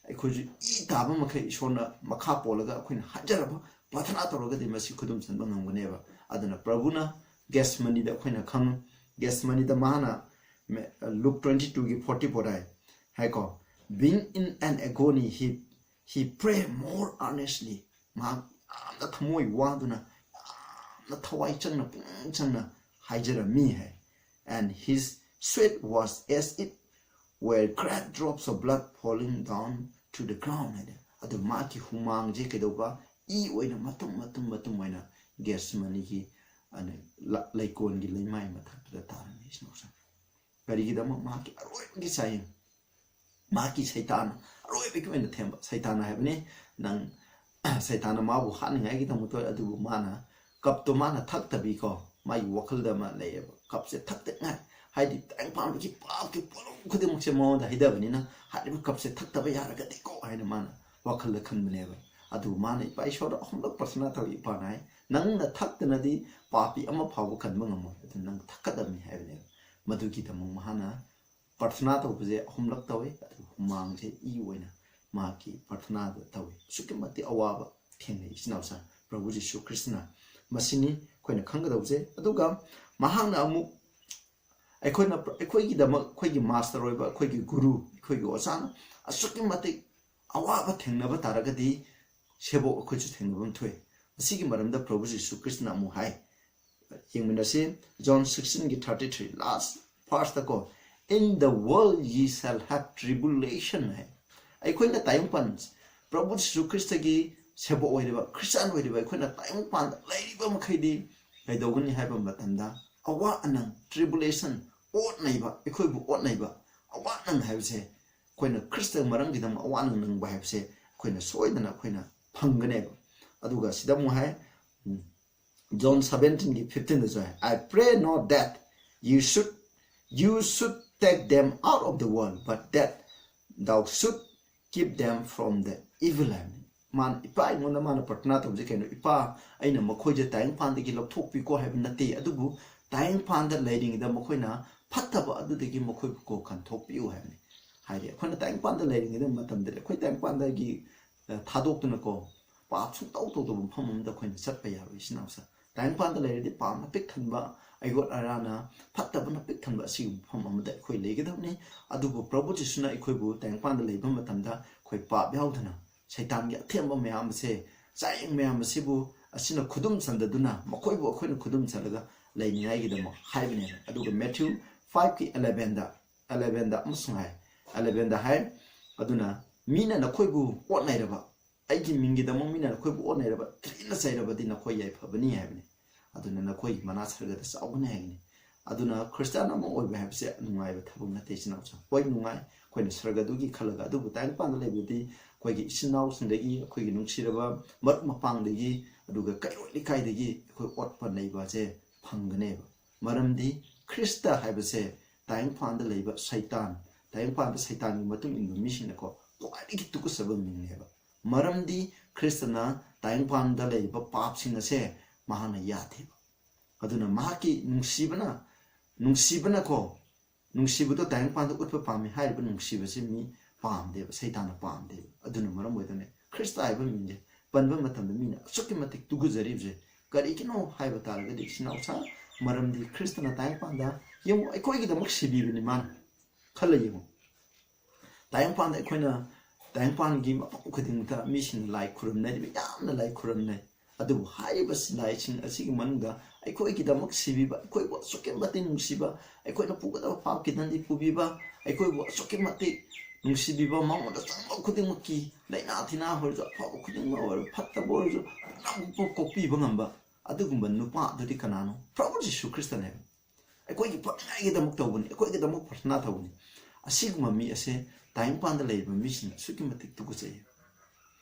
ꯑꯩꯈꯣꯏꯁꯨ ꯏ ꯇꯥꯕ ꯃꯈꯩ ꯏꯁꯣꯔꯅ ꯃꯈꯥ ꯄꯣꯜꯂꯒ ꯑꯩꯈꯣꯏꯅ ꯍꯥꯏꯖꯔꯕ ꯄ꯭ꯔꯥꯊꯅꯥ ꯇꯧꯔꯒꯗꯤ ꯃꯁꯤ ꯈꯨꯗꯨꯝ ꯆꯟꯕ ꯉꯝꯒꯅꯦꯕ꯫ ꯑꯗꯨꯅ ꯄ꯭ꯔꯚꯨꯅ ꯒꯦꯁꯃꯅꯤꯗ ꯑꯩꯈꯣꯏꯅ ꯈꯪꯉꯤ, ꯒꯦꯁꯃꯅꯤꯗ ꯃꯥꯅ ꯂꯨꯛ ꯇ꯭ꯋꯦꯟꯇꯤ ꯇꯨꯒꯤ ꯐꯣꯔꯇꯤ ꯐꯣꯔ ꯍꯥꯏ, ꯍꯥꯏꯀꯣ, "Being in an agony, he, he prayed more earnestly." ꯃꯍꯥꯛ ꯌꯥꯝꯅ ꯊꯃꯣꯏ ꯋꯥꯗꯨꯅ, ꯌꯥꯝꯅ ꯊꯋꯥꯏ ꯆꯪꯅ, ꯄꯨꯛꯅꯤꯡ ꯆꯪꯅ ꯍꯥꯏꯖꯔꯝꯃꯤ ꯍꯥꯏ꯫ "And his sweat was as it were great drops of blood falling down to the ground" ꯍꯥꯏꯗꯤ꯫ ꯑꯗꯨ ꯃꯥꯒꯤ ꯍꯨꯃꯥꯡꯁꯦ ꯀꯩꯗꯧꯕ? ꯏ ꯑꯣꯏꯅ ꯃꯇꯨꯝ, ꯃꯇꯨꯝ, ꯃꯇꯨꯝ ꯑꯣꯏꯅ ꯒꯦꯁꯃꯅꯤꯒꯤ, ꯑꯅ, ꯂ-, ꯂꯩꯀꯣꯟꯒꯤ ꯂꯩꯃꯥꯏ ꯃꯊꯛꯇꯨꯗ ꯇꯥꯔꯝꯃꯤ, ꯏꯆꯤꯟ ꯏꯅꯥꯎꯁꯥ꯫ ꯀꯔꯤꯒꯤꯗꯃꯛ? ꯃꯍꯥꯛꯀꯤ ꯑꯔꯣꯏꯕꯒꯤ ꯆꯥꯌꯦꯡ, ꯃꯍꯥꯛꯀꯤ ꯁꯩꯇꯥꯟ, ꯑꯔꯣꯏꯕꯒꯤ ꯑꯣꯏꯅ ꯊꯦꯝꯕ ꯁꯩꯇꯥꯟ ꯍꯥꯏꯕꯅꯤ꯫ ꯅꯪ, ꯁꯩꯇꯥꯟꯅ ꯃꯥꯕꯨ ꯍꯥꯠꯅꯤꯡꯉꯥꯏꯒꯤꯗꯃꯛꯇ ꯑꯣꯏ, ꯑꯗꯨꯕꯨ ꯃꯥꯅ ꯀꯞꯇꯣ ꯃꯥꯅ ꯊꯛꯇꯕꯤꯀꯣ, ꯃꯥꯒꯤ ꯋꯥꯈꯜꯗ ꯑꯃ ꯂꯩꯌꯦꯕ, ꯀꯞꯁꯦ ꯊꯛꯇꯅꯤꯡꯉꯥꯏ, ꯍꯥꯏꯗꯤ ꯇꯥꯏꯕꯪ ꯄꯥꯟꯕꯒꯤ ꯄꯥꯞꯀꯤ ꯄꯣꯠꯂꯨꯝ ꯈꯨꯗꯤꯡꯃꯛꯁꯦ ꯃꯉꯣꯟꯗ ꯍꯩꯗꯕꯅꯤꯅ, ꯍꯥꯏꯔꯤꯕ ꯀꯞꯁꯦ ꯊꯛꯇꯕ ꯌꯥꯔꯒꯗꯤꯀꯣ ꯍꯥꯏꯅ ꯃꯥꯅ ꯋꯥꯈꯜꯗ ꯈꯟꯕꯅꯦꯕ꯫ ꯑꯗꯨꯕꯨ ꯃꯥꯅ ꯏꯄꯥ ꯏꯁꯣꯔꯗ ꯑꯍꯨꯝꯂꯛ ꯄ꯭ꯔꯊꯅꯥ ꯇꯧꯏ꯫ ꯏꯄꯥꯅ ꯍꯥꯏ, "ꯅꯪꯅ ꯊꯛꯇꯅꯗꯤ ꯄꯥꯄꯤ ꯑꯃ ꯐꯥꯎꯕ ꯀꯟꯕ ꯉꯝꯃꯣꯏ, ꯑꯗꯨꯅ ꯅꯪ ꯊꯛꯀꯗꯕꯅꯤ" ꯍꯥꯏꯕꯅꯦꯕ꯫ ꯃꯗꯨꯒꯤꯗꯃꯛ ꯃꯍꯥꯛꯅ ꯄ꯭ꯔꯊꯅꯥ ꯇꯧꯕꯁꯦ ꯑꯍꯨꯝꯂꯛ ꯇꯧꯏ, ꯑꯗꯨꯒ ꯍꯨꯃꯥꯡꯁꯦ ꯏ ꯑꯣꯏꯅ ꯃꯍꯥꯛꯀꯤ ꯄ꯭ꯔꯊꯅꯥꯗ ꯇꯧꯏ꯫ ꯑꯁꯨꯛꯀꯤ ꯃꯇꯤꯛ ꯑꯋꯥꯕ ꯊꯦꯡꯅꯩ, ꯏꯆꯤꯟ ꯏꯅꯥꯎꯁꯥ, ꯄ꯭ꯔꯚꯨ ꯖꯤꯁꯨ ꯈ꯭ꯔꯤꯁꯇꯅ꯫ ꯃꯁꯤꯅꯤ ꯑꯩꯈꯣꯏꯅ ꯈꯪꯒꯗꯧꯕꯁꯦ꯫ ꯑꯗꯨꯒ ꯃꯍꯥꯛꯅ ꯑꯃꯨꯛ ꯑꯩꯈꯣꯏꯅ, ꯑꯩꯈꯣꯏꯒꯤꯗꯃꯛ, ꯑꯩꯈꯣꯏꯒꯤ ꯃꯥꯁꯇꯔ ꯑꯣꯏꯕ, ꯑꯩꯈꯣꯏꯒꯤ ꯒꯨꯔꯨ, ꯑꯩꯈꯣꯏꯒꯤ ꯑꯣꯖꯥꯅ ꯑꯁꯨꯛꯀꯤ ꯃꯇꯤꯛ ꯑꯋꯥꯕ ꯊꯦꯡꯅꯕ ꯇꯥꯔꯒꯗꯤ ꯁꯦꯕꯣꯛ ꯑꯩꯈꯣꯏꯁꯨ ꯊꯦꯡꯅꯕ ꯑꯃ ꯊꯣꯛꯏ꯫ ꯃꯁꯤꯒꯤ ꯃꯔꯝꯗ ꯄ꯭ꯔꯚꯨ ꯖꯤꯁꯨ ꯈ꯭ꯔꯤꯁꯇꯅ ꯑꯃꯨꯛ ꯍꯥꯏ, ꯌꯦꯡꯃꯤꯟꯅꯁꯤ, ꯖꯣꯟ ꯁꯤꯛꯁꯇꯤꯟꯒꯤ ꯊꯥꯔꯇꯤ ꯊ꯭ꯔꯤ, ꯂꯥꯁ ꯐꯥꯔꯁꯇꯀꯣ, "In the world ye shall have tribulation" ꯍꯥꯏ꯫ ꯑꯩꯈꯣꯏꯅ ꯇꯥꯏꯕꯪꯄꯥꯟ, ꯄ꯭ꯔꯚꯨ ꯖꯤꯁꯨ ꯈ꯭ꯔꯤꯁꯇꯒꯤ ꯁꯦꯕꯣꯛ ꯑꯣꯏꯔꯤꯕ, ꯈ꯭ꯔꯤꯁꯇꯥꯟ ꯑꯣꯏꯔꯤꯕ ꯑꯩꯈꯣꯏꯅ ꯇꯥꯏꯕꯪꯄꯥꯟꯗ ꯂꯩꯔꯤꯕ ꯃꯈꯩꯗꯤ ꯀꯩꯗꯧꯒꯅꯤ ꯍꯥꯏꯕ ꯃꯇꯝꯗ, ꯑꯋꯥ ꯑꯅꯪ, tribulation, ꯑꯣꯠ ꯅꯩꯕ, ꯑꯩꯈꯣꯏꯕꯨ ꯑꯣꯠ ꯅꯩꯕ, ꯑꯋꯥ ꯑꯅꯪ ꯍꯥꯏꯕꯁꯦ, ꯑꯩꯈꯣꯏꯅ ꯈ꯭ꯔꯤꯁꯇ ꯃꯔꯝꯒꯤꯗꯃꯛ ꯑꯋꯥ ꯑꯅꯪ ꯅꯪꯕ ꯍꯥꯏꯕꯁꯦ ꯑꯩꯈꯣꯏꯅ ꯁꯣꯏꯗꯅ ꯑꯩꯈꯣꯏꯅ ꯐꯪꯒꯅꯦꯕ꯫ ꯑꯗꯨꯒ ꯁꯤꯗ ꯑꯃꯨꯛ ꯍꯥꯏ, ꯎꯝ, John seventeen ꯒꯤ fifteen ꯗꯁꯨ ꯍꯥꯏ, "I pray not that you should, you should take them out of the world, but that thou should keep them from the evil" ꯍꯥꯏꯕꯅꯤ꯫ ꯃꯥꯅ, ꯏꯄꯥ, ꯑꯩꯉꯣꯟꯗ ꯃꯥꯅ ꯄ꯭ꯔꯊꯅꯥ ꯇꯧꯕꯁꯦ ꯀꯩꯅꯣ? "ꯏꯄꯥ, ꯑꯩꯅ ꯃꯈꯣꯏꯁꯦ ꯇꯥꯏꯕꯪꯄꯥꯟꯗꯒꯤ ꯂꯧꯊꯣꯛꯄꯤꯀꯣ" ꯍꯥꯏꯕ ꯅꯠꯇꯦ, ꯑꯗꯨꯕꯨ ꯇꯥꯏꯕꯪꯄꯥꯟꯗ ꯂꯩꯔꯤꯉꯩꯗ ꯃꯈꯣꯏꯅ ꯐꯠꯇꯕ ꯑꯗꯨꯗꯒꯤ ꯃꯈꯣꯏꯕꯨ ꯀꯣ ꯀꯟꯊꯣꯛꯄꯤꯌꯨ ꯍꯥꯏꯕꯅꯤ꯫ ꯍꯥꯏꯗꯤ ꯑꯩꯈꯣꯏꯅ ꯇꯥꯏꯕꯪꯄꯥꯟꯗ ꯂꯩꯔꯤꯉꯩꯗ ꯃꯇꯝꯗꯗꯤ ꯑꯩꯈꯣꯏ ꯇꯥꯏꯕꯪꯄꯥꯟꯗꯒꯤ, ꯑ, ꯊꯥꯗꯣꯛꯇꯨꯅꯀꯣ, ꯄꯥꯞ ꯁꯨꯡꯇꯧ ꯇꯧꯗꯕ ꯃꯐꯝ ꯑꯃꯗ ꯑꯩꯈꯣꯏꯅ ꯆꯠꯄ ꯌꯥꯔꯣꯏ, ꯏꯆꯤꯟ ꯏꯅꯥꯎꯁꯦ꯫ ꯇꯥꯏꯕꯪꯄꯥꯟꯗ ꯂꯩꯔꯗꯤ ꯄꯥꯞꯅ ꯄꯤꯛ ꯊꯟꯕ, ꯑꯩꯒꯣꯠ ꯑꯔꯥꯅ, ꯐꯠꯇꯕꯅ ꯄꯤꯛ ꯊꯟꯕ ꯑꯁꯤꯒꯨꯝꯕ ꯃꯐꯝ ꯑꯃꯗ ꯑꯩꯈꯣꯏ ꯂꯩꯒꯗꯕꯅꯤ꯫ ꯑꯗꯨꯕꯨ ꯄ꯭ꯔꯚꯨ ꯖꯤꯁꯨꯅ ꯑꯩꯈꯣꯏꯕꯨ ꯇꯥꯏꯕꯪꯄꯥꯟꯗ ꯂꯩꯕ ꯃꯇꯝꯗ ꯑꯩꯈꯣꯏ ꯄꯥꯞ ꯌꯥꯎꯗꯅ ꯁꯩꯇꯥꯟꯒꯤ ꯑꯊꯦꯝꯕ ꯃꯌꯥꯝ ꯑꯁꯦ, ꯆꯥꯌꯦꯡ ꯃꯌꯥꯝ ꯑꯁꯤꯕꯨ, ꯑꯁꯤꯅ ꯈꯨꯗꯨꯝ ꯆꯟꯗꯗꯨꯅ ꯃꯈꯣꯏꯕꯨ ꯑꯩꯈꯣꯏꯅ ꯈꯨꯗꯨꯝ ꯆꯜꯂꯒ ꯂꯩꯅꯤꯡꯉꯥꯏꯒꯤꯗꯃꯛ ꯍꯥꯏꯕꯅꯦꯕ꯫ ꯑꯗꯨꯒ ꯃꯦꯊ꯭ꯌꯨ five ꯀꯤ eleven ꯗ, eleven ꯗ ꯑꯃꯁꯨꯡ ꯍꯥꯏ, eleven ꯗ ꯍꯥꯏ, "ꯑꯗꯨꯅ ꯃꯤꯅ ꯅꯈꯣꯏꯕꯨ ꯑꯣꯠꯅꯩꯔꯕ, ꯑꯩꯒꯤ ꯃꯤꯡꯒꯤꯗꯃꯛ ꯃꯤꯅ ꯅꯈꯣꯏꯕꯨ ꯑꯣꯠꯅꯩꯔꯕ, ꯊꯤꯅ ꯆꯩꯔꯕꯗꯤ ꯅꯈꯣꯏ ꯌꯥꯏꯐꯕꯅꯤ" ꯍꯥꯏꯕꯅꯤ꯫ "ꯑꯗꯨꯅ ꯅꯈꯣꯏꯒꯤ ꯃꯅꯥ ꯁꯔꯒꯗ ꯆꯥꯎꯒꯅꯤ" ꯍꯥꯏꯒꯅꯤ꯫ ꯑꯗꯨꯅ ꯈ꯭ꯔꯤꯁꯇꯥꯟ ꯑꯃ ꯑꯣꯏꯕ ꯍꯥꯏꯕꯁꯦ ꯅꯨꯡꯉꯥꯏꯕ ꯊꯕꯛ ꯅꯠꯇꯦ, ꯏꯆꯤꯟ ꯏꯅꯥꯎꯁꯤꯡ꯫ ꯍꯣꯏ, ꯅꯨꯡꯉꯥꯏ, ꯑꯩꯈꯣꯏꯅ ꯁꯔꯒꯗꯨꯒꯤ ꯈꯜꯂꯒ, ꯑꯗꯨꯕꯨ ꯇꯥꯏꯕꯪꯄꯥꯟꯗ ꯂꯩꯕꯗꯤ ꯑꯩꯈꯣꯏꯒꯤ ꯏꯆꯤꯟ ꯏꯅꯥꯎꯁꯤꯡꯗꯒꯤ, ꯑꯩꯈꯣꯏꯒꯤ ꯅꯨꯡꯁꯤꯔꯕ ꯃꯔꯨꯞ ꯃꯄꯥꯡꯗꯒꯤ, ꯑꯗꯨꯒ ꯀꯩꯔꯣꯏ ꯂꯩꯀꯥꯏꯗꯒꯤ ꯑꯩꯈꯣꯏ ꯑꯣꯠꯄ ꯅꯩꯕꯁꯦ ꯐꯪꯒꯅꯦꯕ꯫ ꯃꯔꯝꯗꯤ ꯈ꯭ꯔꯤꯁꯇ ꯍꯥꯏꯕꯁꯦ ꯇꯥꯏꯕꯪꯄꯥꯟꯗ ꯂꯩꯕ ꯁꯩꯇꯥꯟ, ꯇꯥꯏꯕꯪꯄꯥꯟꯗ ꯁꯩꯇꯥꯟꯒꯤ ꯃꯇꯨꯡ ꯏꯟꯕ ꯃꯤꯁꯤꯡꯅꯀꯣ ꯈ꯭ꯋꯥꯏꯗꯒꯤ ꯇꯨꯀꯠꯆꯕ ꯃꯤꯡꯅꯦꯕ꯫ ꯃꯔꯝꯗꯤ ꯈ꯭ꯔꯤꯁꯇꯅ ꯇꯥꯏꯕꯪꯄꯥꯟꯗ ꯂꯩꯔꯤꯕ ꯄꯥꯞꯁꯤꯡ ꯑꯁꯦ ꯃꯍꯥꯛꯅ ꯌꯥꯗꯦꯕ꯫ ꯑꯗꯨꯅ ꯃꯍꯥꯛꯀꯤ ꯅꯨꯡꯁꯤꯕꯅ, ꯅꯨꯡꯁꯤꯕꯅꯀꯣ, ꯅꯨꯡꯁꯤꯕꯗꯣ ꯇꯥꯏꯕꯪꯄꯥꯟꯗ ꯎꯠꯄ ꯄꯥꯝꯃꯤ ꯍꯥꯏꯔꯤꯕ ꯅꯨꯡꯁꯤꯕꯁꯤ ꯃꯤ ꯄꯥꯝꯗꯦꯕ, ꯁꯩꯇꯥꯟꯅ ꯄꯥꯝꯗꯦꯕ꯫ ꯑꯗꯨꯅ ꯃꯔꯝ ꯑꯣꯏꯗꯅ ꯈ꯭ꯔꯤꯁꯇ ꯍꯥꯏꯕ ꯃꯤꯡꯁꯦ ꯄꯟꯕ ꯃꯇꯝꯗ ꯃꯤꯅ ꯑꯁꯨꯛꯀꯤ ꯃꯇꯤꯛ ꯇꯨꯒꯨꯖꯔꯤꯕꯁꯦ ꯀꯔꯤꯒꯤꯅꯣ ꯍꯥꯏꯕ ꯇꯥꯔꯒꯗꯤ, ꯏꯆꯤꯟ ꯏꯅꯥꯎꯁꯥ, ꯃꯔꯝꯗꯤ ꯈ꯭ꯔꯤꯁꯇꯅ ꯇꯥꯏꯕꯪꯄꯥꯟꯗ, ꯌꯦꯡꯉꯨ, ꯑꯩꯈꯣꯏꯒꯤꯗꯃꯛ ꯁꯤꯕꯤꯕꯅꯤ ꯃꯥꯅ꯫ ꯈꯜꯂ ꯌꯦꯡꯉꯨ, ꯇꯥꯏꯕꯪꯄꯥꯟꯗ ꯑꯩꯈꯣꯏꯅ, ꯇꯥꯏꯕꯪꯄꯥꯟꯒꯤ ꯃꯐꯝ ꯈꯨꯗꯤꯡꯃꯛꯇ ꯃꯤꯁꯤꯡꯅ ꯂꯥꯏ ꯈꯨꯔꯨꯝꯅꯔꯤꯕ, ꯌꯥꯝꯅ ꯂꯥꯏ ꯈꯨꯔꯨꯝꯅꯩ꯫ ꯑꯗꯨꯕꯨ ꯍꯥꯏꯔꯤꯕ ꯂꯥꯏꯁꯤꯡ ꯑꯁꯤꯒꯤ ꯃꯅꯨꯡꯗ ꯑꯩꯈꯣꯏꯒꯤꯗꯃꯛ ꯁꯤꯕꯤꯕ, ꯑꯩꯈꯣꯏꯕꯨ ꯑꯁꯨꯛꯀꯤ ꯃꯇꯤꯛ ꯅꯨꯡꯁꯤꯕ, ꯑꯩꯈꯣꯏꯅ ꯄꯨꯒꯗꯕ ꯄꯥꯞꯀꯤ ꯗꯟꯗꯤ ꯄꯨꯕꯤꯕ, ꯑꯩꯈꯣꯏꯕꯨ ꯑꯁꯨꯛꯀꯤ ꯃꯇꯤꯛ ꯅꯨꯡꯁꯤꯕꯤꯕ, ꯃꯉꯣꯟꯗ ꯆꯪꯕ ꯈꯨꯗꯤꯡꯃꯛꯀꯤ, ꯂꯥꯏꯅꯥ ꯇꯤꯟꯅꯥ ꯑꯣꯏꯔꯁꯨ, ꯑꯐꯕ ꯈꯨꯗꯤꯡꯃꯛ ꯑꯣꯏꯔꯁꯨ, ꯐꯠꯇꯕ ꯑꯣꯏꯔꯁꯨ, ꯄꯨꯝꯅꯃꯛꯄꯨ ꯀꯣꯛꯄꯤꯕ ꯉꯝꯕ ꯑꯗꯨꯒꯨꯝꯕ ꯅꯨꯄꯥ ꯑꯗꯨꯗꯤ ꯀꯅꯥꯅꯣ? ꯄ꯭ꯔꯚꯨ ꯖꯤꯁꯨ ꯈ꯭ꯔꯤꯁꯇꯅꯦꯕ꯫ ꯑꯩꯈꯣꯏꯒꯤ ꯐꯅꯉꯥꯏꯒꯤꯗꯃꯛ ꯇꯧꯕꯅꯤ, ꯑꯩꯈꯣꯏꯒꯤꯗꯃꯛ ꯄ꯭ꯔꯊꯅꯥ ꯇꯧꯕꯅꯤ꯫ ꯑꯁꯤꯒꯨꯝꯕ ꯃꯤ ꯑꯁꯦ ꯇꯥꯏꯕꯪꯄꯥꯟꯗ ꯂꯩꯔꯤꯕ ꯃꯤꯁꯤꯡꯅ ꯑꯁꯨꯛꯀꯤ ꯃꯇꯤꯛ ꯇꯨꯀꯠꯆꯩ꯫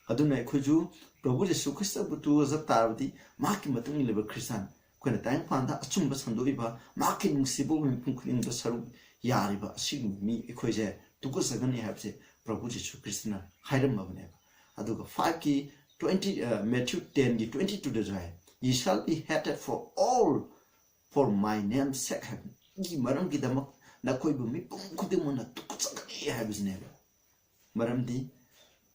ꯑꯗꯨꯅ ꯑꯩꯈꯣꯏꯁꯨ ꯄ꯭ꯔꯚꯨ ꯖꯤꯁꯨ ꯈ꯭ꯔꯤꯁꯇꯕꯨ ꯇꯨꯀꯠꯆ ꯇꯥꯔꯕꯗꯤ, ꯃꯍꯥꯛꯀꯤ ꯃꯇꯨꯡ ꯏꯜꯂꯤꯕ ꯈ꯭ꯔꯤꯁꯇꯥꯟ, ꯑꯩꯈꯣꯏꯅ ꯇꯥꯏꯕꯪꯄꯥꯟꯗ ꯑꯆꯨꯝꯕ ꯁꯟꯗꯣꯛꯏꯕ, ꯃꯍꯥꯛꯀꯤ ꯅꯨꯡꯁꯤꯕ ꯃꯤꯄꯨꯝ ꯈꯨꯗꯤꯡꯃꯛꯇ ꯁꯔꯨꯛ ꯌꯥꯔꯤꯕ ꯑꯁꯤꯒꯨꯝꯕ ꯃꯤ ꯑꯩꯈꯣꯏꯁꯦ ꯇꯨꯀꯠꯆꯒꯅꯤ ꯍꯥꯏꯕꯁꯦ ꯄ꯭ꯔꯚꯨ ꯖꯤꯁꯨ ꯈ꯭ꯔꯤꯁꯇꯅ ꯍꯥꯏꯔꯝꯃꯕꯅꯦꯕ꯫ ꯑꯗꯨꯒ five ꯀꯤ twenty, ꯑ, Matthew ten ꯒꯤ twenty two ꯗꯁꯨ ꯍꯥꯏ, "Ye shall be hated for all for my name's sake" ꯍꯥꯏꯕꯅꯤ꯫ ꯑꯩꯒꯤ ꯃꯔꯝꯒꯤꯗꯃꯛ ꯅꯈꯣꯏꯕꯨ ꯃꯤꯄꯨꯝ ꯈꯨꯗꯤꯡꯃꯛꯅ ꯇꯨꯀꯠꯆꯒꯅꯤ ꯍꯥꯏꯕꯁꯤꯅꯦꯕ꯫ ꯃꯔꯝꯗꯤ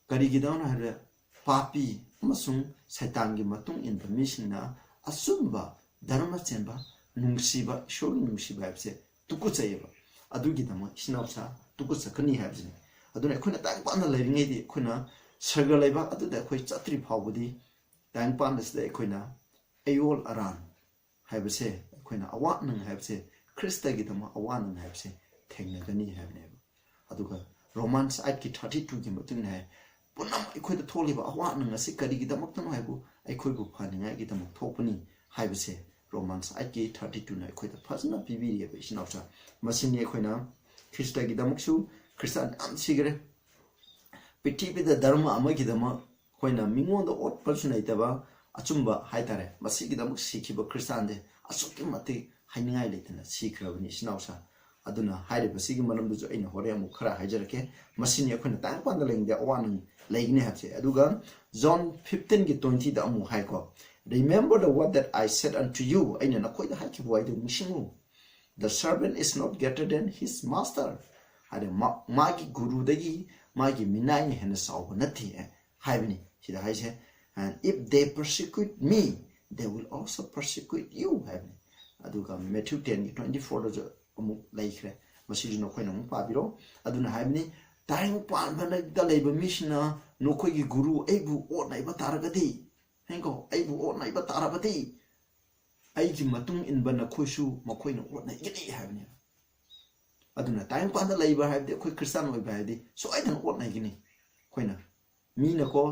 ꯀꯔꯤꯒꯤꯗꯃꯛꯅꯣ ꯍꯥꯏꯕꯗ, ꯄꯥꯄꯤ ꯑꯃꯁꯨꯡ ꯁꯩꯇꯥꯟꯒꯤ ꯃꯇꯨꯡ ꯏꯟꯕ ꯃꯤꯁꯤꯡꯅ ꯑꯆꯨꯝꯕ, ꯙꯔꯃ ꯆꯦꯟꯕ, ꯅꯨꯡꯁꯤꯕ, ꯏꯁꯣꯔꯒꯤ ꯅꯨꯡꯁꯤꯕ ꯍꯥꯏꯕꯁꯦ ꯇꯨꯀꯠꯆꯩꯌꯦꯕ꯫ ꯑꯗꯨꯒꯤꯗꯃꯛ ꯏꯆꯤꯟ ꯏꯅꯥꯎꯁꯥ ꯇꯨꯀꯠꯆꯀꯅꯤ ꯍꯥꯏꯕꯁꯤꯅꯤ꯫ ꯑꯗꯨꯅ ꯑꯩꯈꯣꯏꯅ ꯇꯥꯏꯕꯪꯄꯥꯟꯗ ꯂꯩꯔꯤꯉꯩꯗꯤ, ꯑꯩꯈꯣꯏꯅ ꯁꯔꯒ ꯂꯩꯕꯥꯛ ꯑꯗꯨꯗ ꯑꯩꯈꯣꯏ ꯆꯠꯇ꯭ꯔꯤ ꯐꯥꯎꯕꯗꯤ, ꯇꯥꯏꯕꯪꯄꯥꯟ ꯑꯁꯤꯗ ꯑꯩꯈꯣꯏꯅ ꯑꯌꯣꯜ ꯑꯔꯥꯟ ꯍꯥꯏꯕꯁꯦ, ꯑꯩꯈꯣꯏꯅ ꯑꯋꯥ ꯅꯪ ꯍꯥꯏꯕꯁꯦ, ꯈ꯭ꯔꯤꯁꯇꯒꯤꯗꯃꯛ ꯑꯋꯥ ꯅꯪ ꯍꯥꯏꯕꯁꯦ ꯊꯦꯡꯅꯒꯅꯤ ꯍꯥꯏꯕꯅꯦꯕ꯫ ꯑꯗꯨꯒ Romans eight ꯀꯤ thirty two ꯒꯤ ꯃꯇꯨꯡ ꯏꯟꯅ ꯍꯥꯏ, ꯄꯨꯝꯅꯃꯛ ꯑꯩꯈꯣꯏꯗ ꯊꯣꯛꯂꯤꯕ ꯑꯋꯥ ꯅꯪ ꯑꯁꯤ ꯀꯔꯤꯒꯤꯗꯃꯛꯇꯅꯣ ꯍꯥꯏꯕꯨ, ꯑꯩꯈꯣꯏꯕꯨ ꯐꯅꯤꯡꯉꯥꯏꯒꯤꯗꯃꯛ ꯊꯣꯛꯄꯅꯤ ꯍꯥꯏꯕꯁꯦ Romans eight ꯀꯤ thirty two ꯅ ꯑꯩꯈꯣꯏꯗ ꯐꯖꯅ ꯄꯤꯕꯤꯔꯤꯑꯕ, ꯏꯆꯤꯟ ꯏꯅꯥꯎꯁꯥ꯫ ꯃꯁꯤꯅꯤ ꯑꯩꯈꯣꯏꯅ ꯈ꯭ꯔꯤꯁꯇꯒꯤꯗꯃꯛꯁꯨ ꯈ꯭ꯔꯤꯁꯇ ꯌꯥꯝ ꯁꯤꯈ꯭ꯔꯦ꯫ ꯄ꯭ꯔꯤꯊꯤꯕꯤꯗ ꯙꯔꯃ ꯑꯃꯒꯤꯗꯃꯛ ꯑꯩꯈꯣꯏꯅ ꯃꯤꯉꯣꯟꯗ ꯑꯣꯠꯄꯁꯨ ꯂꯩꯇꯕ, ꯑꯆꯨꯝꯕ ꯍꯥꯏꯇꯥꯔꯦ, ꯃꯁꯤꯒꯤꯗꯃꯛ ꯁꯤꯈꯤꯕ ꯈ꯭ꯔꯤꯁꯇꯥꯟꯁꯦ ꯑꯁꯨꯛꯀꯤ ꯃꯇꯤꯛ ꯍꯥꯏꯅꯤꯡꯉꯥꯏ ꯂꯩꯇꯅ ꯁꯤꯈ꯭ꯔꯕꯅꯤ, ꯏꯆꯤꯟ ꯏꯅꯥꯎꯁꯥ꯫ ꯑꯗꯨꯅ ꯍꯥꯏꯔꯤꯕꯁꯤꯒꯤ ꯃꯔꯝꯗꯁꯨ ꯑꯩꯅ ꯍꯣꯔꯦꯟ ꯑꯃꯨꯛ ꯈꯔ ꯍꯥꯏꯖꯔꯛꯀꯦ꯫ ꯃꯁꯤꯅꯤ ꯑꯩꯈꯣꯏꯅ ꯇꯥꯏꯕꯪꯄꯥꯟꯗ ꯂꯩꯔꯤꯉꯩꯗ ꯑꯋꯥ ꯅꯪ ꯂꯩꯒꯅꯤ ꯍꯥꯏꯕꯁꯦ꯫ ꯑꯗꯨꯒ John fifteen ꯒꯤ twenty ꯗ ꯑꯃꯨꯛ ꯍꯥꯏꯀꯣ, "Remember the word that I said unto you", ꯑꯩꯅ ꯅꯈꯣꯏꯗ ꯍꯥꯏꯈꯤꯕ ꯋꯥꯍꯩꯗꯨ ꯅꯤꯡꯁꯤꯡꯉꯨ꯫ "The servant is not greater than his master", ꯍꯥꯏꯗꯤ ꯃꯥ-, ꯃꯥꯒꯤ ꯒꯨꯔꯨꯗꯒꯤ ꯃꯥꯒꯤ ꯃꯤꯅꯥꯏꯅ ꯍꯦꯟꯅ ꯆꯥꯎꯕ ꯅꯠꯇꯦ ꯍꯥꯏꯕꯅꯤ ꯁꯤꯗ ꯍꯥꯏꯁꯦ꯫ "And if they persecute me, they will also persecute you" ꯍꯥꯏꯕꯅꯤ꯫ ꯑꯗꯨꯒ Matthew ten ꯒꯤ twenty four ꯗꯁꯨ ꯑꯃꯨꯛ ꯂꯩꯈ꯭ꯔꯦ꯫ ꯃꯁꯤꯁꯨ ꯅꯈꯣꯏꯅ ꯑꯃꯨꯛ ꯄꯥꯕꯤꯔꯣ꯫ ꯑꯗꯨꯅ ꯍꯥꯏꯕꯅꯤ, "ꯇꯥꯏꯕꯪꯄꯥꯟꯕꯗ ꯂꯩꯕ ꯃꯤꯁꯤꯡꯅ ꯅꯈꯣꯏꯒꯤ ꯒꯨꯔꯨ ꯑꯩꯕꯨ ꯑꯣꯠꯅꯩꯕ ꯇꯥꯔꯒꯗꯤ", ꯍꯦꯡꯀꯣ, "ꯑꯩꯕꯨ ꯑꯣꯠꯅꯩꯕ ꯇꯥꯔꯕꯗꯤ, ꯑꯩꯒꯤ ꯃꯇꯨꯡ ꯏꯟꯕ ꯅꯈꯣꯏꯁꯨ ꯃꯈꯣꯏꯅ ꯑꯣꯠꯅꯩꯒꯅꯤ" ꯍꯥꯏꯕꯅꯦꯕ꯫ ꯑꯗꯨꯅ ꯇꯥꯏꯕꯪꯄꯥꯟꯗ ꯂꯩꯕ ꯍꯥꯏꯕꯗꯤ, ꯑꯩꯈꯣꯏ ꯈ꯭ꯔꯤꯁꯇꯥꯟ ꯑꯣꯏꯕ ꯍꯥꯏꯕꯗꯤ ꯁꯣꯏꯗꯅ ꯑꯣꯠꯅꯩꯒꯅꯤ꯫ ꯑꯩꯈꯣꯏꯅ ꯃꯤꯅꯀꯣ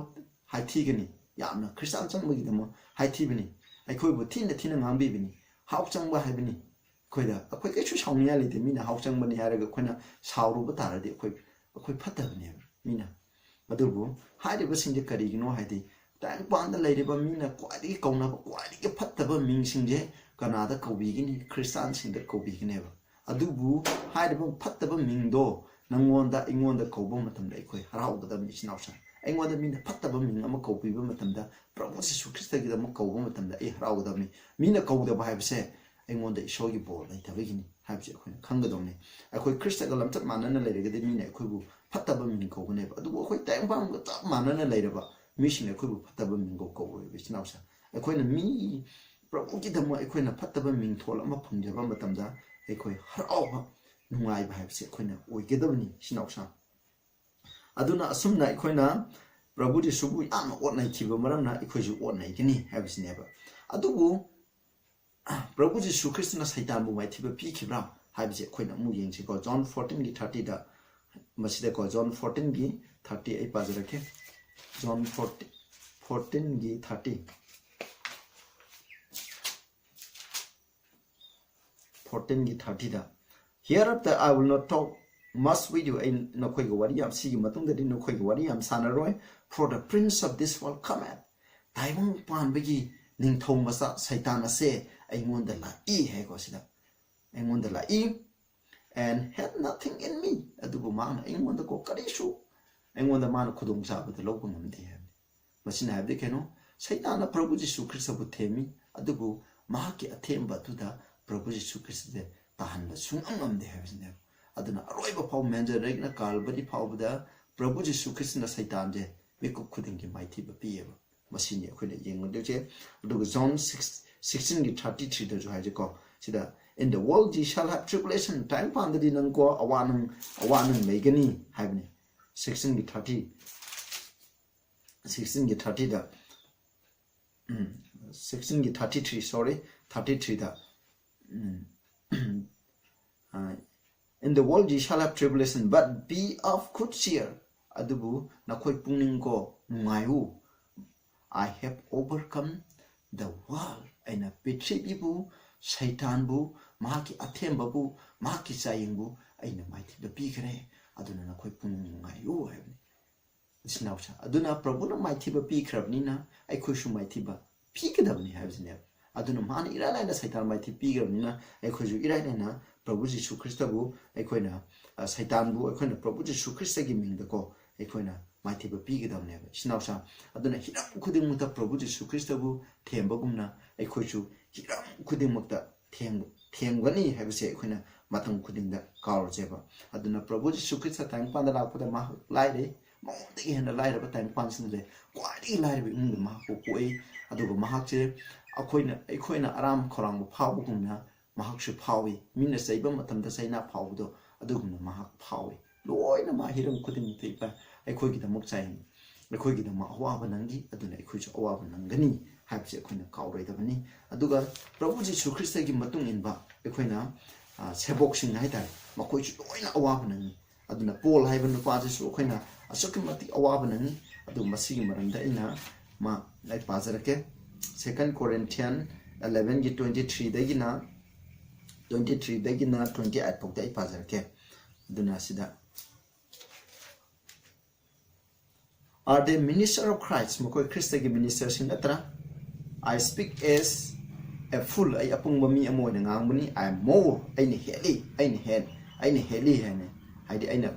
ꯍꯥꯏꯊꯤꯒꯅꯤ, ꯌꯥꯝꯅ ꯈ꯭ꯔꯤꯁꯇꯥꯟ ꯆꯪꯕꯒꯤꯗꯃꯛ ꯍꯥꯏꯊꯤꯕꯅꯤ, ꯑꯩꯈꯣꯏꯕꯨ ꯊꯤꯅ ꯊꯤꯅ ꯉꯥꯡꯕꯤꯕꯅꯤ꯫ ꯍꯥꯎ ꯆꯪꯕ ꯍꯥꯏꯕꯅꯤ ꯑꯩꯈꯣꯏꯗ, ꯑꯩꯈꯣꯏ ꯀꯩꯁꯨ ꯁꯥꯎꯅꯤꯡꯉꯥꯏ ꯂꯩꯇꯦ꯫ ꯃꯤꯅ ꯍꯥꯎ ꯆꯪꯕꯅꯤ ꯍꯥꯏꯔꯒ ꯑꯩꯈꯣꯏꯅ ꯁꯥꯎꯔꯨꯕ ꯇꯥꯔꯗꯤ ꯑꯩꯈꯣꯏ, ꯑꯩꯈꯣꯏ ꯐꯠꯇꯕꯅꯦꯕ ꯃꯤꯅ꯫ ꯑꯗꯨꯕꯨ ꯍꯥꯏꯔꯤꯕꯁꯤꯡꯁꯦ ꯀꯔꯤꯒꯤꯅꯣ ꯍꯥꯏꯗꯤ, ꯇꯥꯏꯕꯪꯄꯥꯟꯗ ꯂꯩꯔꯤꯕ ꯃꯤꯅ ꯈ꯭ꯋꯥꯏꯗꯒꯤ ꯀꯧꯅꯕ, ꯈ꯭ꯋꯥꯏꯗꯒꯤ ꯐꯠꯇꯕ ꯃꯤꯡꯁꯤꯡꯁꯦ ꯀꯅꯥꯗ ꯀꯧꯕꯤꯒꯅꯤ? ꯈ꯭ꯔꯤꯁꯇꯥꯟꯁꯤꯡꯗ ꯀꯧꯕꯤꯒꯅꯦꯕ꯫ ꯑꯗꯨꯕꯨ ꯍꯥꯏꯔꯤꯕ ꯐꯠꯇꯕ ꯃꯤꯡꯗꯣ ꯅꯪꯉꯣꯟꯗ, ꯑꯩꯉꯣꯟꯗ ꯀꯧꯕ ꯃꯇꯝꯗ ꯑꯩꯈꯣꯏ ꯍꯔꯥꯎꯒꯗꯕꯅꯤ, ꯏꯆꯤꯟ ꯏꯅꯥꯎꯁꯤꯡ꯫ ꯑꯩꯉꯣꯟꯗ ꯃꯤꯅ ꯐꯠꯇꯕ ꯃꯤꯡ ꯑꯃ ꯀꯧꯕꯤꯕ ꯃꯇꯝꯗ, ꯄ꯭ꯔꯚꯨ ꯖꯤꯁꯨ ꯈ꯭ꯔꯤꯁꯇꯒꯤꯗꯃꯛ ꯀꯧꯕ ꯃꯇꯝꯗ ꯑꯩ ꯍꯔꯥꯎꯒꯗꯕꯅꯤ꯫ ꯃꯤꯅ ꯀꯧꯗꯕ ꯍꯥꯏꯕꯁꯦ ꯑꯩꯉꯣꯟꯗ ꯏꯁꯣꯔꯒꯤ ꯕꯣꯔ ꯂꯩꯇꯕꯒꯤꯅꯤ ꯍꯥꯏꯕꯁꯦ ꯑꯩꯈꯣꯏꯅ ꯈꯪꯒꯗꯕꯅꯤ꯫ ꯑꯩꯈꯣꯏ ꯈ꯭ꯔꯤꯁꯇꯒ ꯂꯝꯆꯠ ꯃꯥꯟꯅꯅ ꯂꯩꯔꯒꯗꯤ ꯃꯤꯅ ꯑꯩꯈꯣꯏꯕꯨ ꯐꯠꯇꯕ ꯃꯤꯡ ꯀꯧꯒꯅꯦꯕ꯫ ꯑꯗꯨꯕꯨ ꯑꯩꯈꯣꯏ ꯇꯥꯏꯕꯪꯄꯥꯟꯒ ꯆꯞ ꯃꯥꯟꯅꯅ ꯂꯩꯔꯕ ꯃꯤꯁꯤꯡꯅ ꯑꯩꯈꯣꯏꯕꯨ ꯐꯠꯇꯕ ꯃꯤꯡ ꯀꯧ-, ꯀꯧꯔꯣꯏꯕ, ꯏꯆꯤꯟ ꯏꯅꯥꯎꯁꯤꯡ꯫ ꯑꯩꯈꯣꯏꯅ ꯃꯤ, ꯄ꯭ꯔꯚꯨꯒꯤꯗꯃꯛ ꯑꯩꯈꯣꯏꯅ ꯐꯠꯇꯕ ꯃꯤꯡꯊꯣꯜ ꯑꯃ ꯐꯪꯖꯕ ꯃꯇꯝꯗ ꯑꯩꯈꯣꯏ ꯍꯔꯥꯎꯕ, ꯅꯨꯡꯉꯥꯏꯕ ꯍꯥꯏꯕꯁꯦ ꯑꯩꯈꯣꯏꯅ ꯑꯣꯏꯒꯗꯕꯅꯤ, ꯏꯆꯤꯟ ꯏꯅꯥꯎꯁꯤꯡ꯫ ꯑꯗꯨꯅ ꯑꯁꯨꯝꯅ ꯑꯩꯈꯣꯏꯅ ꯄ꯭ꯔꯚꯨ ꯖꯤꯁꯨꯕꯨ ꯌꯥꯝꯅ ꯑꯣꯠꯅꯈꯤꯕ ꯃꯔꯝꯅ ꯑꯩꯈꯣꯏꯁꯨ ꯑꯣꯠꯅꯈꯤꯅꯤ ꯍꯥꯏꯕꯁꯤꯅꯦꯕ꯫ ꯑꯗꯨꯕꯨ ꯄ꯭ꯔꯚꯨ ꯖꯤꯁꯨ ꯈ꯭ꯔꯤꯁꯇꯅ ꯁꯩꯇꯥꯟꯕꯨ ꯃꯥꯏꯊꯤꯕ ꯄꯤꯈꯤꯕ꯭ꯔꯥ ꯍꯥꯏꯕꯁꯦ ꯑꯩꯈꯣꯏꯅ ꯑꯃꯨꯛ ꯌꯦꯡꯁꯤꯀꯣ꯫ ꯖꯣꯟ ꯐꯣꯔꯇꯤꯟꯒꯤ ꯊꯥꯔꯇꯤꯗ, ꯃꯁꯤꯗꯀꯣ, ꯖꯣꯟ ꯐꯣꯔꯇꯤꯟꯒꯤ ꯊꯥꯔꯇꯤ ꯑꯩ ꯄꯥꯖꯔꯛꯀꯦ꯫ ꯖꯣꯟ ꯐꯣꯔꯇꯤꯟ, ꯐꯣꯔꯇꯤꯟꯒꯤ ꯊꯥꯔꯇꯤ, ꯐꯣꯔꯇꯤꯟꯒꯤ ꯊꯥꯔꯇꯤꯗ, "Hereafter I will not talk much with you." ꯑꯩ ꯅꯈꯣꯏꯒ ꯋꯥꯔꯤ ꯌꯥꯝ, ꯁꯤꯒꯤ ꯃꯇꯨꯡꯗꯗꯤ ꯅꯈꯣꯏꯒ ꯋꯥꯔꯤ ꯌꯥꯝ ꯁꯥꯟꯅꯔꯣꯏ꯫ "For the prince of this world cometh." ꯇꯥꯏꯕꯪ ꯄꯥꯟꯕꯒꯤ ꯅꯤꯡꯊꯧ ꯃꯆꯥ ꯁꯩꯇꯥꯟ ꯑꯁꯦ ꯑꯩꯉꯣꯟꯗ ꯂꯥꯛꯏ ꯍꯥꯏꯀꯣ ꯁꯤꯗ꯫ ꯑꯩꯉꯣꯟꯗ ꯂꯥꯛꯏ, "and had nothing in me." ꯑꯗꯨꯕꯨ ꯃꯥꯅ ꯑꯩꯉꯣꯟꯗꯀꯣ ꯀꯔꯤꯁꯨ, ꯑꯩꯉꯣꯟꯗ ꯃꯥꯅ ꯈꯨꯗꯣꯡꯆꯥꯕꯗ ꯂꯧꯕ ꯉꯝꯗꯦ ꯍꯥꯏꯕꯅꯤ꯫ ꯃꯁꯤꯅ ꯍꯥꯏꯕꯗꯤ ꯀꯩꯅꯣ? ꯁꯩꯇꯥꯟꯅ ꯄ꯭ꯔꯚꯨ ꯖꯤꯁꯨ ꯈ꯭ꯔꯤꯁꯇꯕꯨ ꯊꯦꯝꯃꯤ, ꯑꯗꯨꯕꯨ ꯃꯍꯥꯛꯀꯤ ꯑꯊꯦꯝꯕ ꯑꯗꯨꯗ ꯄ꯭ꯔꯚꯨ ꯖꯤꯁꯨ ꯈ꯭ꯔꯤꯁꯇꯁꯦ ꯇꯥꯍꯟꯕ ꯁꯨꯡꯉꯝ ꯉꯝꯗꯦ ꯍꯥꯏꯕꯁꯤꯅꯦꯕ꯫ ꯑꯗꯨꯅ ꯑꯔꯣꯏꯕ ꯐꯥꯎ, ꯃꯦꯟꯖꯔꯦꯛꯅ ꯀꯥꯜꯕꯔꯤ ꯐꯥꯎꯕꯗ ꯄ꯭ꯔꯚꯨ ꯖꯤꯁꯨ ꯈ꯭ꯔꯤꯁꯇꯅ ꯁꯩꯇꯥꯟꯁꯦ ꯃꯤꯀꯨꯞ ꯈꯨꯗꯤꯡꯒꯤ ꯃꯥꯏꯊꯤꯕ ꯄꯤꯌꯦꯕ꯫ ꯃꯁꯤꯅꯤ ꯑꯩꯈꯣꯏꯅ ꯌꯦꯡꯉꯨꯗꯣꯏꯁꯦ꯫ ꯑꯗꯨꯒ ꯖꯣꯟ ꯁꯤꯛꯁ, ꯁꯤꯛꯁꯇꯤꯟꯒꯤ ꯊꯥꯔꯇꯤ ꯊ꯭ꯔꯤꯗꯁꯨ ꯍꯥꯏꯁꯦꯀꯣ, ꯁꯤꯗ, "In the world ye shall have tribulation." ꯇꯥꯏꯕꯪ ꯄꯥꯟꯗꯗꯤ ꯅꯪꯀꯣ ꯑꯋꯥ ꯅꯪ, ꯑꯋꯥ ꯅꯪ ꯂꯩꯒꯅꯤ ꯍꯥꯏꯕꯅꯤ꯫ ꯁꯤꯛꯁꯇꯤꯟꯒꯤ ꯊꯥꯔꯇꯤ, ꯁꯤꯛꯁꯇꯤꯟꯒꯤ ꯊꯥꯔꯇꯤꯗ, ꯎꯝ, ꯁꯤꯛꯁꯇꯤꯟꯒꯤ ꯊꯥꯔꯇꯤ ꯊ꯭ꯔꯤ, ꯁꯣꯔꯤ, ꯊꯥꯔꯇꯤ ꯊ꯭ꯔꯤꯗ, ꯎꯝ, ꯑ, "In the world ye shall have tribulation, but be of good cheer." ꯑꯗꯨꯕꯨ ꯅꯈꯣꯏ ꯄꯨꯛꯅꯤꯡ ꯀꯣ ꯅꯨꯡꯉꯥꯏꯌꯨ꯫ "I have overcome the world." ꯑꯩꯅ ꯄ꯭ꯔꯤꯊꯤꯕꯤꯕꯨ, ꯁꯩꯇꯥꯟꯕꯨ, ꯃꯍꯥꯛꯀꯤ ꯑꯊꯦꯝꯕꯕꯨ, ꯃꯍꯥꯛꯀꯤ ꯆꯥꯌꯦꯡꯕꯨ ꯑꯩꯅ ꯃꯥꯏꯊꯤꯕ ꯄꯤꯈ꯭ꯔꯦ꯫ ꯑꯗꯨꯅ ꯅꯈꯣꯏ ꯄꯨꯛꯅꯤꯡ ꯅꯨꯡꯉꯥꯏꯌꯨ ꯍꯥꯏꯕꯅꯤ꯫ ꯏꯆꯤꯟ ꯏꯅꯥꯎꯁꯤꯡ, ꯑꯗꯨꯅ ꯄ꯭ꯔꯚꯨꯅ ꯃꯥꯏꯊꯤꯕ ꯄꯤꯈ꯭ꯔꯕꯅꯤꯅ ꯑꯩꯈꯣꯏꯁꯨ ꯃꯥꯏꯊꯤꯕ ꯄꯤꯒꯗꯕꯅꯤ ꯍꯥꯏꯕꯁꯤꯅꯦꯕ꯫ ꯑꯗꯨꯅ ꯃꯥꯅ ꯏꯔꯥꯏ ꯂꯥꯏꯅ ꯁꯩꯇꯥꯟ ꯃꯥꯏꯊꯤꯕ ꯄꯤꯈ꯭ꯔꯕꯅꯤꯅ ꯑꯩꯈꯣꯏꯁꯨ ꯏꯔꯥꯏ ꯂꯥꯏꯅ ꯄ꯭ꯔꯚꯨ ꯖꯤꯁꯨ ꯈ꯭ꯔꯤꯁꯇꯕꯨ ꯑꯩꯈꯣꯏꯅ, ꯑ, ꯁꯩꯇꯥꯟꯕꯨ ꯑꯩꯈꯣꯏꯅ ꯄ꯭ꯔꯚꯨ ꯖꯤꯁꯨ ꯈ꯭ꯔꯤꯁꯇꯒꯤ ꯃꯤꯡꯗꯀꯣ ꯑꯩꯈꯣꯏꯅ ꯃꯥꯏꯊꯤꯕ ꯄꯤꯒꯗꯕꯅꯦꯕ, ꯏꯆꯤꯟ ꯏꯅꯥꯎꯁꯤꯡ꯫ ꯑꯗꯨꯅ ꯍꯤꯔꯝ ꯈꯨꯗꯤꯡꯃꯛꯇ ꯄ꯭ꯔꯚꯨ ꯖꯤꯁꯨ ꯈ꯭ꯔꯤꯁꯇꯕꯨ ꯊꯦꯝꯕꯒꯨꯝꯅ ꯑꯩꯈꯣꯏꯁꯨ ꯍꯤꯔꯝ ꯈꯨꯗꯤꯡꯃꯛꯇ ꯊꯦꯡ-, ꯊꯦꯡꯒꯅꯤ ꯍꯥꯏꯕꯁꯦ ꯑꯩꯈꯣꯏꯅ ꯃꯇꯝ ꯈꯨꯗꯤꯡꯗ ꯀꯥꯎꯔꯁꯦꯕ꯫ ꯑꯗꯨꯅ ꯄ꯭ꯔꯚꯨ ꯖꯤꯁꯨ ꯈ꯭ꯔꯤꯁꯇ ꯇꯥꯏꯕꯪꯄꯥꯟꯗ ꯂꯥꯛꯄꯗ ꯃꯍꯥꯛ ꯂꯥꯏꯔꯩ, ꯃꯉꯣꯟꯗꯒꯤ ꯍꯦꯟꯅ ꯂꯥꯏꯔꯕ ꯇꯥꯏꯕꯪꯄꯥꯟꯁꯤꯡꯗ ꯂꯩ꯫ ꯈ꯭ꯋꯥꯏꯗꯒꯤ ꯂꯥꯏꯔꯕ ꯏꯃꯨꯡꯗ ꯃꯍꯥꯛꯄꯨ ꯄꯣꯛꯏ꯫ ꯑꯗꯨꯒ ꯃꯍꯥꯛꯁꯦ ꯑꯩꯈꯣꯏꯅ, ꯑꯩꯈꯣꯏꯅ ꯑꯔꯥꯝ ꯈꯧꯔꯥꯡꯕ ꯐꯥꯎꯕꯒꯨꯝꯅ ꯃꯍꯥꯛꯁꯨ ꯐꯥꯎꯏ꯫ ꯃꯤꯅ ꯆꯩꯕ ꯃꯇꯝꯗ ꯆꯩꯅꯥ ꯐꯥꯎꯕꯗꯣ ꯑꯗꯨꯒꯨꯝꯅ ꯃꯍꯥꯛ ꯐꯥꯎꯏ꯫ ꯂꯣꯏꯅꯃꯛ ꯍꯤꯔꯝ ꯈꯨꯗꯤꯡꯃꯛꯇ ꯏꯄꯥ ꯑꯩꯈꯣꯏꯒꯤꯗꯃꯛ ꯆꯥꯏ, ꯑꯩꯈꯣꯏꯒꯤꯗꯃꯛ ꯑꯋꯥꯕ ꯅꯪꯈꯤ, ꯑꯗꯨꯅ ꯑꯩꯈꯣꯏꯁꯨ ꯑꯋꯥꯕ ꯅꯪꯒꯅꯤ ꯍꯥꯏꯕꯁꯦ ꯑꯩꯈꯣꯏꯅ ꯀꯥꯎꯔꯣꯏꯗꯕꯅꯤ꯫ ꯑꯗꯨꯒ ꯄ꯭ꯔꯚꯨ ꯖꯤꯁꯨ ꯈ꯭ꯔꯤꯁꯇꯒꯤ ꯃꯇꯨꯡ ꯏꯟꯕ ꯑꯩꯈꯣꯏꯅ, ꯑ, ꯁꯦꯕꯣꯛꯁꯤꯡ ꯍꯥꯏꯇꯥꯔꯦ, ꯃꯈꯣꯏꯁꯨ ꯂꯣꯏꯅ ꯑꯋꯥꯕ ꯅꯪꯉꯤ꯫ ꯑꯗꯨꯅ ꯄꯣꯜ ꯍꯥꯏꯕ ꯅꯨꯄꯥꯁꯤꯁꯨ ꯑꯩꯈꯣꯏꯅ ꯑꯁꯨꯛꯀꯤ ꯃꯇꯤꯛ ꯑꯋꯥꯕ ꯅꯪꯉꯤ꯫ ꯑꯗꯨ ꯃꯁꯤꯒꯤ ꯃꯔꯝꯗ ꯑꯩꯅ ꯃꯥ, ꯑꯩ ꯄꯥꯖꯔꯛꯀꯦ꯫ Second Corinthian elevenꯒꯤ twenty threeꯗꯒꯤꯅ, twenty threeꯗꯒꯤꯅ twenty eight ꯐꯥꯎꯗ ꯑꯩ ꯄꯥꯖꯔꯛꯀꯦ꯫ ꯑꯗꯨꯅ ꯁꯤꯗ, "Are they minister of Christ?" ꯃꯈꯣꯏ ꯈ꯭ꯔꯤꯁꯇꯒꯤ ꯃꯤꯅꯤꯁꯇꯔꯁꯤꯡ ꯅꯠꯇ꯭ꯔꯥ? "I speak as a fool." ꯑꯩ ꯑꯄꯪꯕ ꯃꯤ ꯑꯃ ꯑꯣꯏꯅ ꯉꯥꯡꯕꯅꯤ꯫ "I am more." ꯑꯩꯅ ꯍꯦꯜꯂꯤ, ꯑꯩꯅ ꯍꯦꯟ-, ꯑꯩꯅ ꯍꯦꯜꯂꯤ ꯍꯥꯏꯅ, ꯍꯥꯏꯗꯤ ꯑꯩꯅ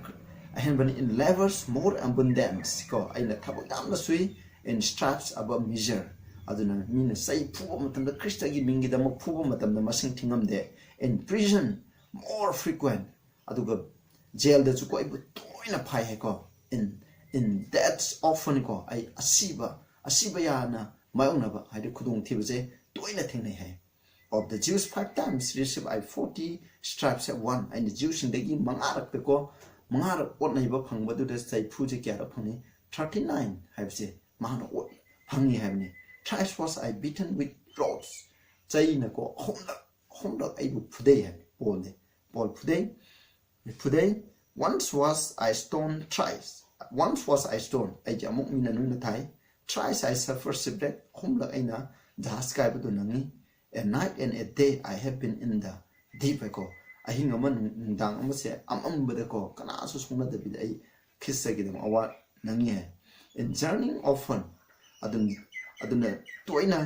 ꯑꯍꯦꯟꯕꯅꯤ꯫ "In labors more abundance." ꯀꯣ, ꯑꯩꯅ ꯊꯕꯛ ꯌꯥꯝꯅ ꯁꯨꯏ꯫ "In stripes above measure." ꯑꯗꯨꯅ ꯃꯤꯅ ꯆꯩ ꯐꯨꯕ ꯃꯇꯝꯗ, ꯈ꯭ꯔꯤꯁꯇꯒꯤ ꯃꯤꯡꯒꯤꯗꯃꯛ ꯐꯨꯕ ꯃꯇꯝꯗ ꯃꯁꯤꯡ ꯊꯤꯉꯝꯗꯦ꯫ "In prison more frequent." ꯑꯗꯨꯒ ꯖꯦꯜꯗꯁꯨ ꯀꯣ ꯑꯩꯕꯨ ꯇꯣꯏꯅ ꯐꯥꯏ ꯍꯥꯏꯀꯣ꯫ "In, in deaths often" ꯀꯣ, ꯑꯩ ꯑꯁꯤꯕ, ꯑꯁꯤꯕ ꯌꯥꯅ ꯃꯥꯌꯣꯛꯅꯕ, ꯍꯥꯏꯗꯤ ꯈꯨꯗꯣꯡꯊꯤꯕꯁꯦ ꯇꯣꯏꯅ ꯊꯦꯡꯅꯩ ꯍꯥꯏ꯫ "Of the Jews five times receive I forty stripes at one." ꯑꯩꯅ ꯖ꯭ꯌꯨꯁꯤꯡꯗꯒꯤ ꯃꯉꯥꯔꯛꯇꯀꯣ, ꯃꯉꯥꯔꯛ ꯑꯣꯠꯅꯩꯕ ꯐꯪꯕꯗꯨꯗ ꯆꯩꯐꯨꯁꯦ ꯀꯌꯥꯔꯛ ꯐꯪꯉꯤ? "Thirty nine" ꯍꯥꯏꯕꯁꯦ ꯃꯥꯅ ꯑꯣꯠ-, ꯐꯪꯉꯤ ꯍꯥꯏꯕꯅꯤ꯫ "Thrice was I beaten with rods." ꯆꯩꯅꯀꯣ ꯑꯍꯨꯝꯂꯛ, ꯑꯍꯨꯝꯂꯛ ꯑꯩꯕꯨ ꯐꯨꯗꯩ ꯍꯥꯏꯕꯅꯤ ꯄꯣꯜꯗꯤ꯫ Pol ꯐꯨꯗꯩ꯫ Today, once was I stoned thrice. Once was I stoned. ꯑꯩꯒꯤ ꯑꯃꯨꯛ ꯃꯤꯅ ꯅꯨꯡꯅ ꯊꯥꯏ. Thrice I suffered shipwreck. ꯑꯍꯨꯝꯂꯛ ꯑꯩꯅ ꯖꯍꯥꯖ ꯀꯥꯏꯕꯗꯨ ꯅꯪꯉꯤ. A night and a day I have been in the deep ꯍꯥꯏꯀꯣ. ꯑꯍꯤꯡ ꯑꯃ ꯅꯨꯡ- ꯅꯨꯡꯗꯥꯡ ꯑꯃꯁꯦ ꯑꯃꯝꯕꯗꯀꯣ, ꯀꯅꯥꯁꯨ ꯁꯣꯛꯅꯗꯕꯤꯗ ꯑꯩ ꯈ꯭ꯔꯤꯁꯇꯒꯤꯗꯃꯛ ꯑꯋꯥ ꯅꯪꯉꯤ ꯍꯥꯏ. In journeying often. ꯑꯗꯨꯝ ꯑꯗꯨꯅ ꯇꯣꯏꯅ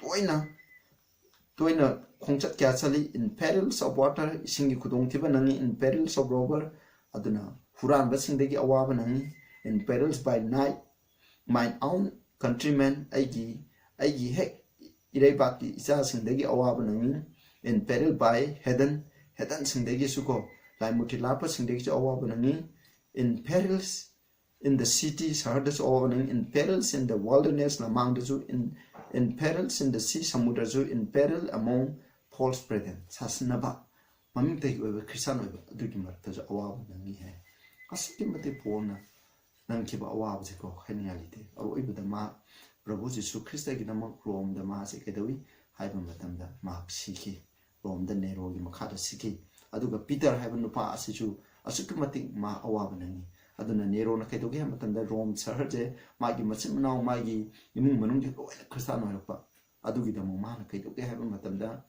ꯇꯣꯏꯅ ꯇꯣꯏꯅ ꯈꯣꯡꯆꯠ ꯀꯌꯥ ꯆꯠꯂꯤ. In perils of water, ꯏꯁꯤꯡꯒꯤ ꯈꯨꯗꯣꯡꯊꯤꯕ ꯅꯪꯉꯤ. In perils of robber, ꯑꯗꯨꯅ ꯍꯨꯔꯥꯟꯕꯁꯤꯡꯗꯒꯤ ꯑꯋꯥꯕ ꯅꯪꯉꯤ. In perils by night, my own countrymen, ꯑꯩꯒꯤ ꯑꯩꯒꯤ ꯍꯦꯛ ꯏꯔꯩꯕꯥꯛꯀꯤ ꯏꯆꯥꯁꯤꯡꯗꯒꯤ ꯑꯋꯥꯕ ꯅꯪꯉꯤ. In peril by heathen, heathenꯁꯤꯡꯗꯒꯤꯁꯨ ꯀꯣ, ꯂꯥꯏꯃꯨꯊꯤ ꯂꯥꯠꯄꯁꯤꯡꯗꯒꯤꯁꯨ ꯑꯋꯥꯕ ꯅꯪꯉꯤ. In perils in the city, ꯁꯍꯔꯗꯁꯨ ꯑꯋꯥꯕ ꯅꯪꯉꯤ. In perils in the wilderness, ꯂꯝꯃꯥꯡꯗꯁꯨ. In in perils in the sea, ꯁꯃꯨꯗ꯭ꯔꯁꯨ. In peril among false brethren, ꯁꯥꯁꯤꯟꯅꯕ, ꯃꯃꯤꯡꯇꯒꯤ ꯑꯣꯏꯕ Christian ꯑꯣꯏꯕ ꯑꯗꯨꯒꯤ ꯃꯔꯛꯇꯁꯨ ꯑꯋꯥꯕ ꯅꯪꯉꯤ ꯍꯥꯏ. ꯑꯁꯨꯛꯀꯤ ꯃꯇꯤꯛ ꯄꯣꯜꯅ ꯅꯪꯈꯤꯕ ꯑꯋꯥꯕꯁꯦꯀꯣ, ꯍꯥꯏꯅꯤꯡꯉꯥꯏ ꯂꯩꯇꯦ꯫ ꯑꯔꯣꯏꯕꯗ ꯃꯥ ꯄ꯭ꯔꯚꯨ ꯖꯤꯁꯨ ꯈ꯭ꯔꯤꯁꯇꯒꯤꯗꯃꯛ ꯔꯣꯝꯗ ꯃꯥꯁꯦ ꯀꯩꯗꯧꯏ ꯍꯥꯏꯕ ꯃꯇꯝꯗ ꯃꯍꯥꯛ ꯁꯤꯈꯤ꯫ ꯔꯣꯝꯗ ꯅꯦꯔꯣꯒꯤ ꯃꯈꯥꯗ ꯁꯤꯈꯤ꯫ ꯑꯗꯨꯒ ꯄꯤꯇꯔ ꯍꯥꯏꯕ ꯅꯨꯄꯥ ꯑꯁꯤꯁꯨ ꯑꯁꯨꯛꯀꯤ ꯃꯇꯤꯛ ꯃꯥ ꯑꯋꯥꯕ ꯅꯪꯉꯤ꯫ ꯑꯗꯨꯅ ꯅꯦꯔꯣꯅ ꯀꯩꯗꯧꯒꯦ ꯍꯥꯏꯕ ꯃꯇꯝꯗ ꯔꯣꯝ ꯁꯍꯔꯁꯦ ꯃꯥꯒꯤ ꯃꯆꯤꯟ ꯃꯅꯥꯎ, ꯃꯥꯒꯤ ꯏꯃꯨꯡ ꯃꯅꯨꯡꯒꯤ ꯂꯣꯏꯅ ꯈ꯭ꯔꯤꯁꯇꯥꯟ ꯑꯣꯏꯔꯛꯄ꯫ ꯑꯗꯨꯒꯤꯗꯃꯛ ꯃꯥꯅ ꯀꯩꯗꯧꯒꯦ ꯍꯥꯏꯕ ꯃꯇꯝꯗ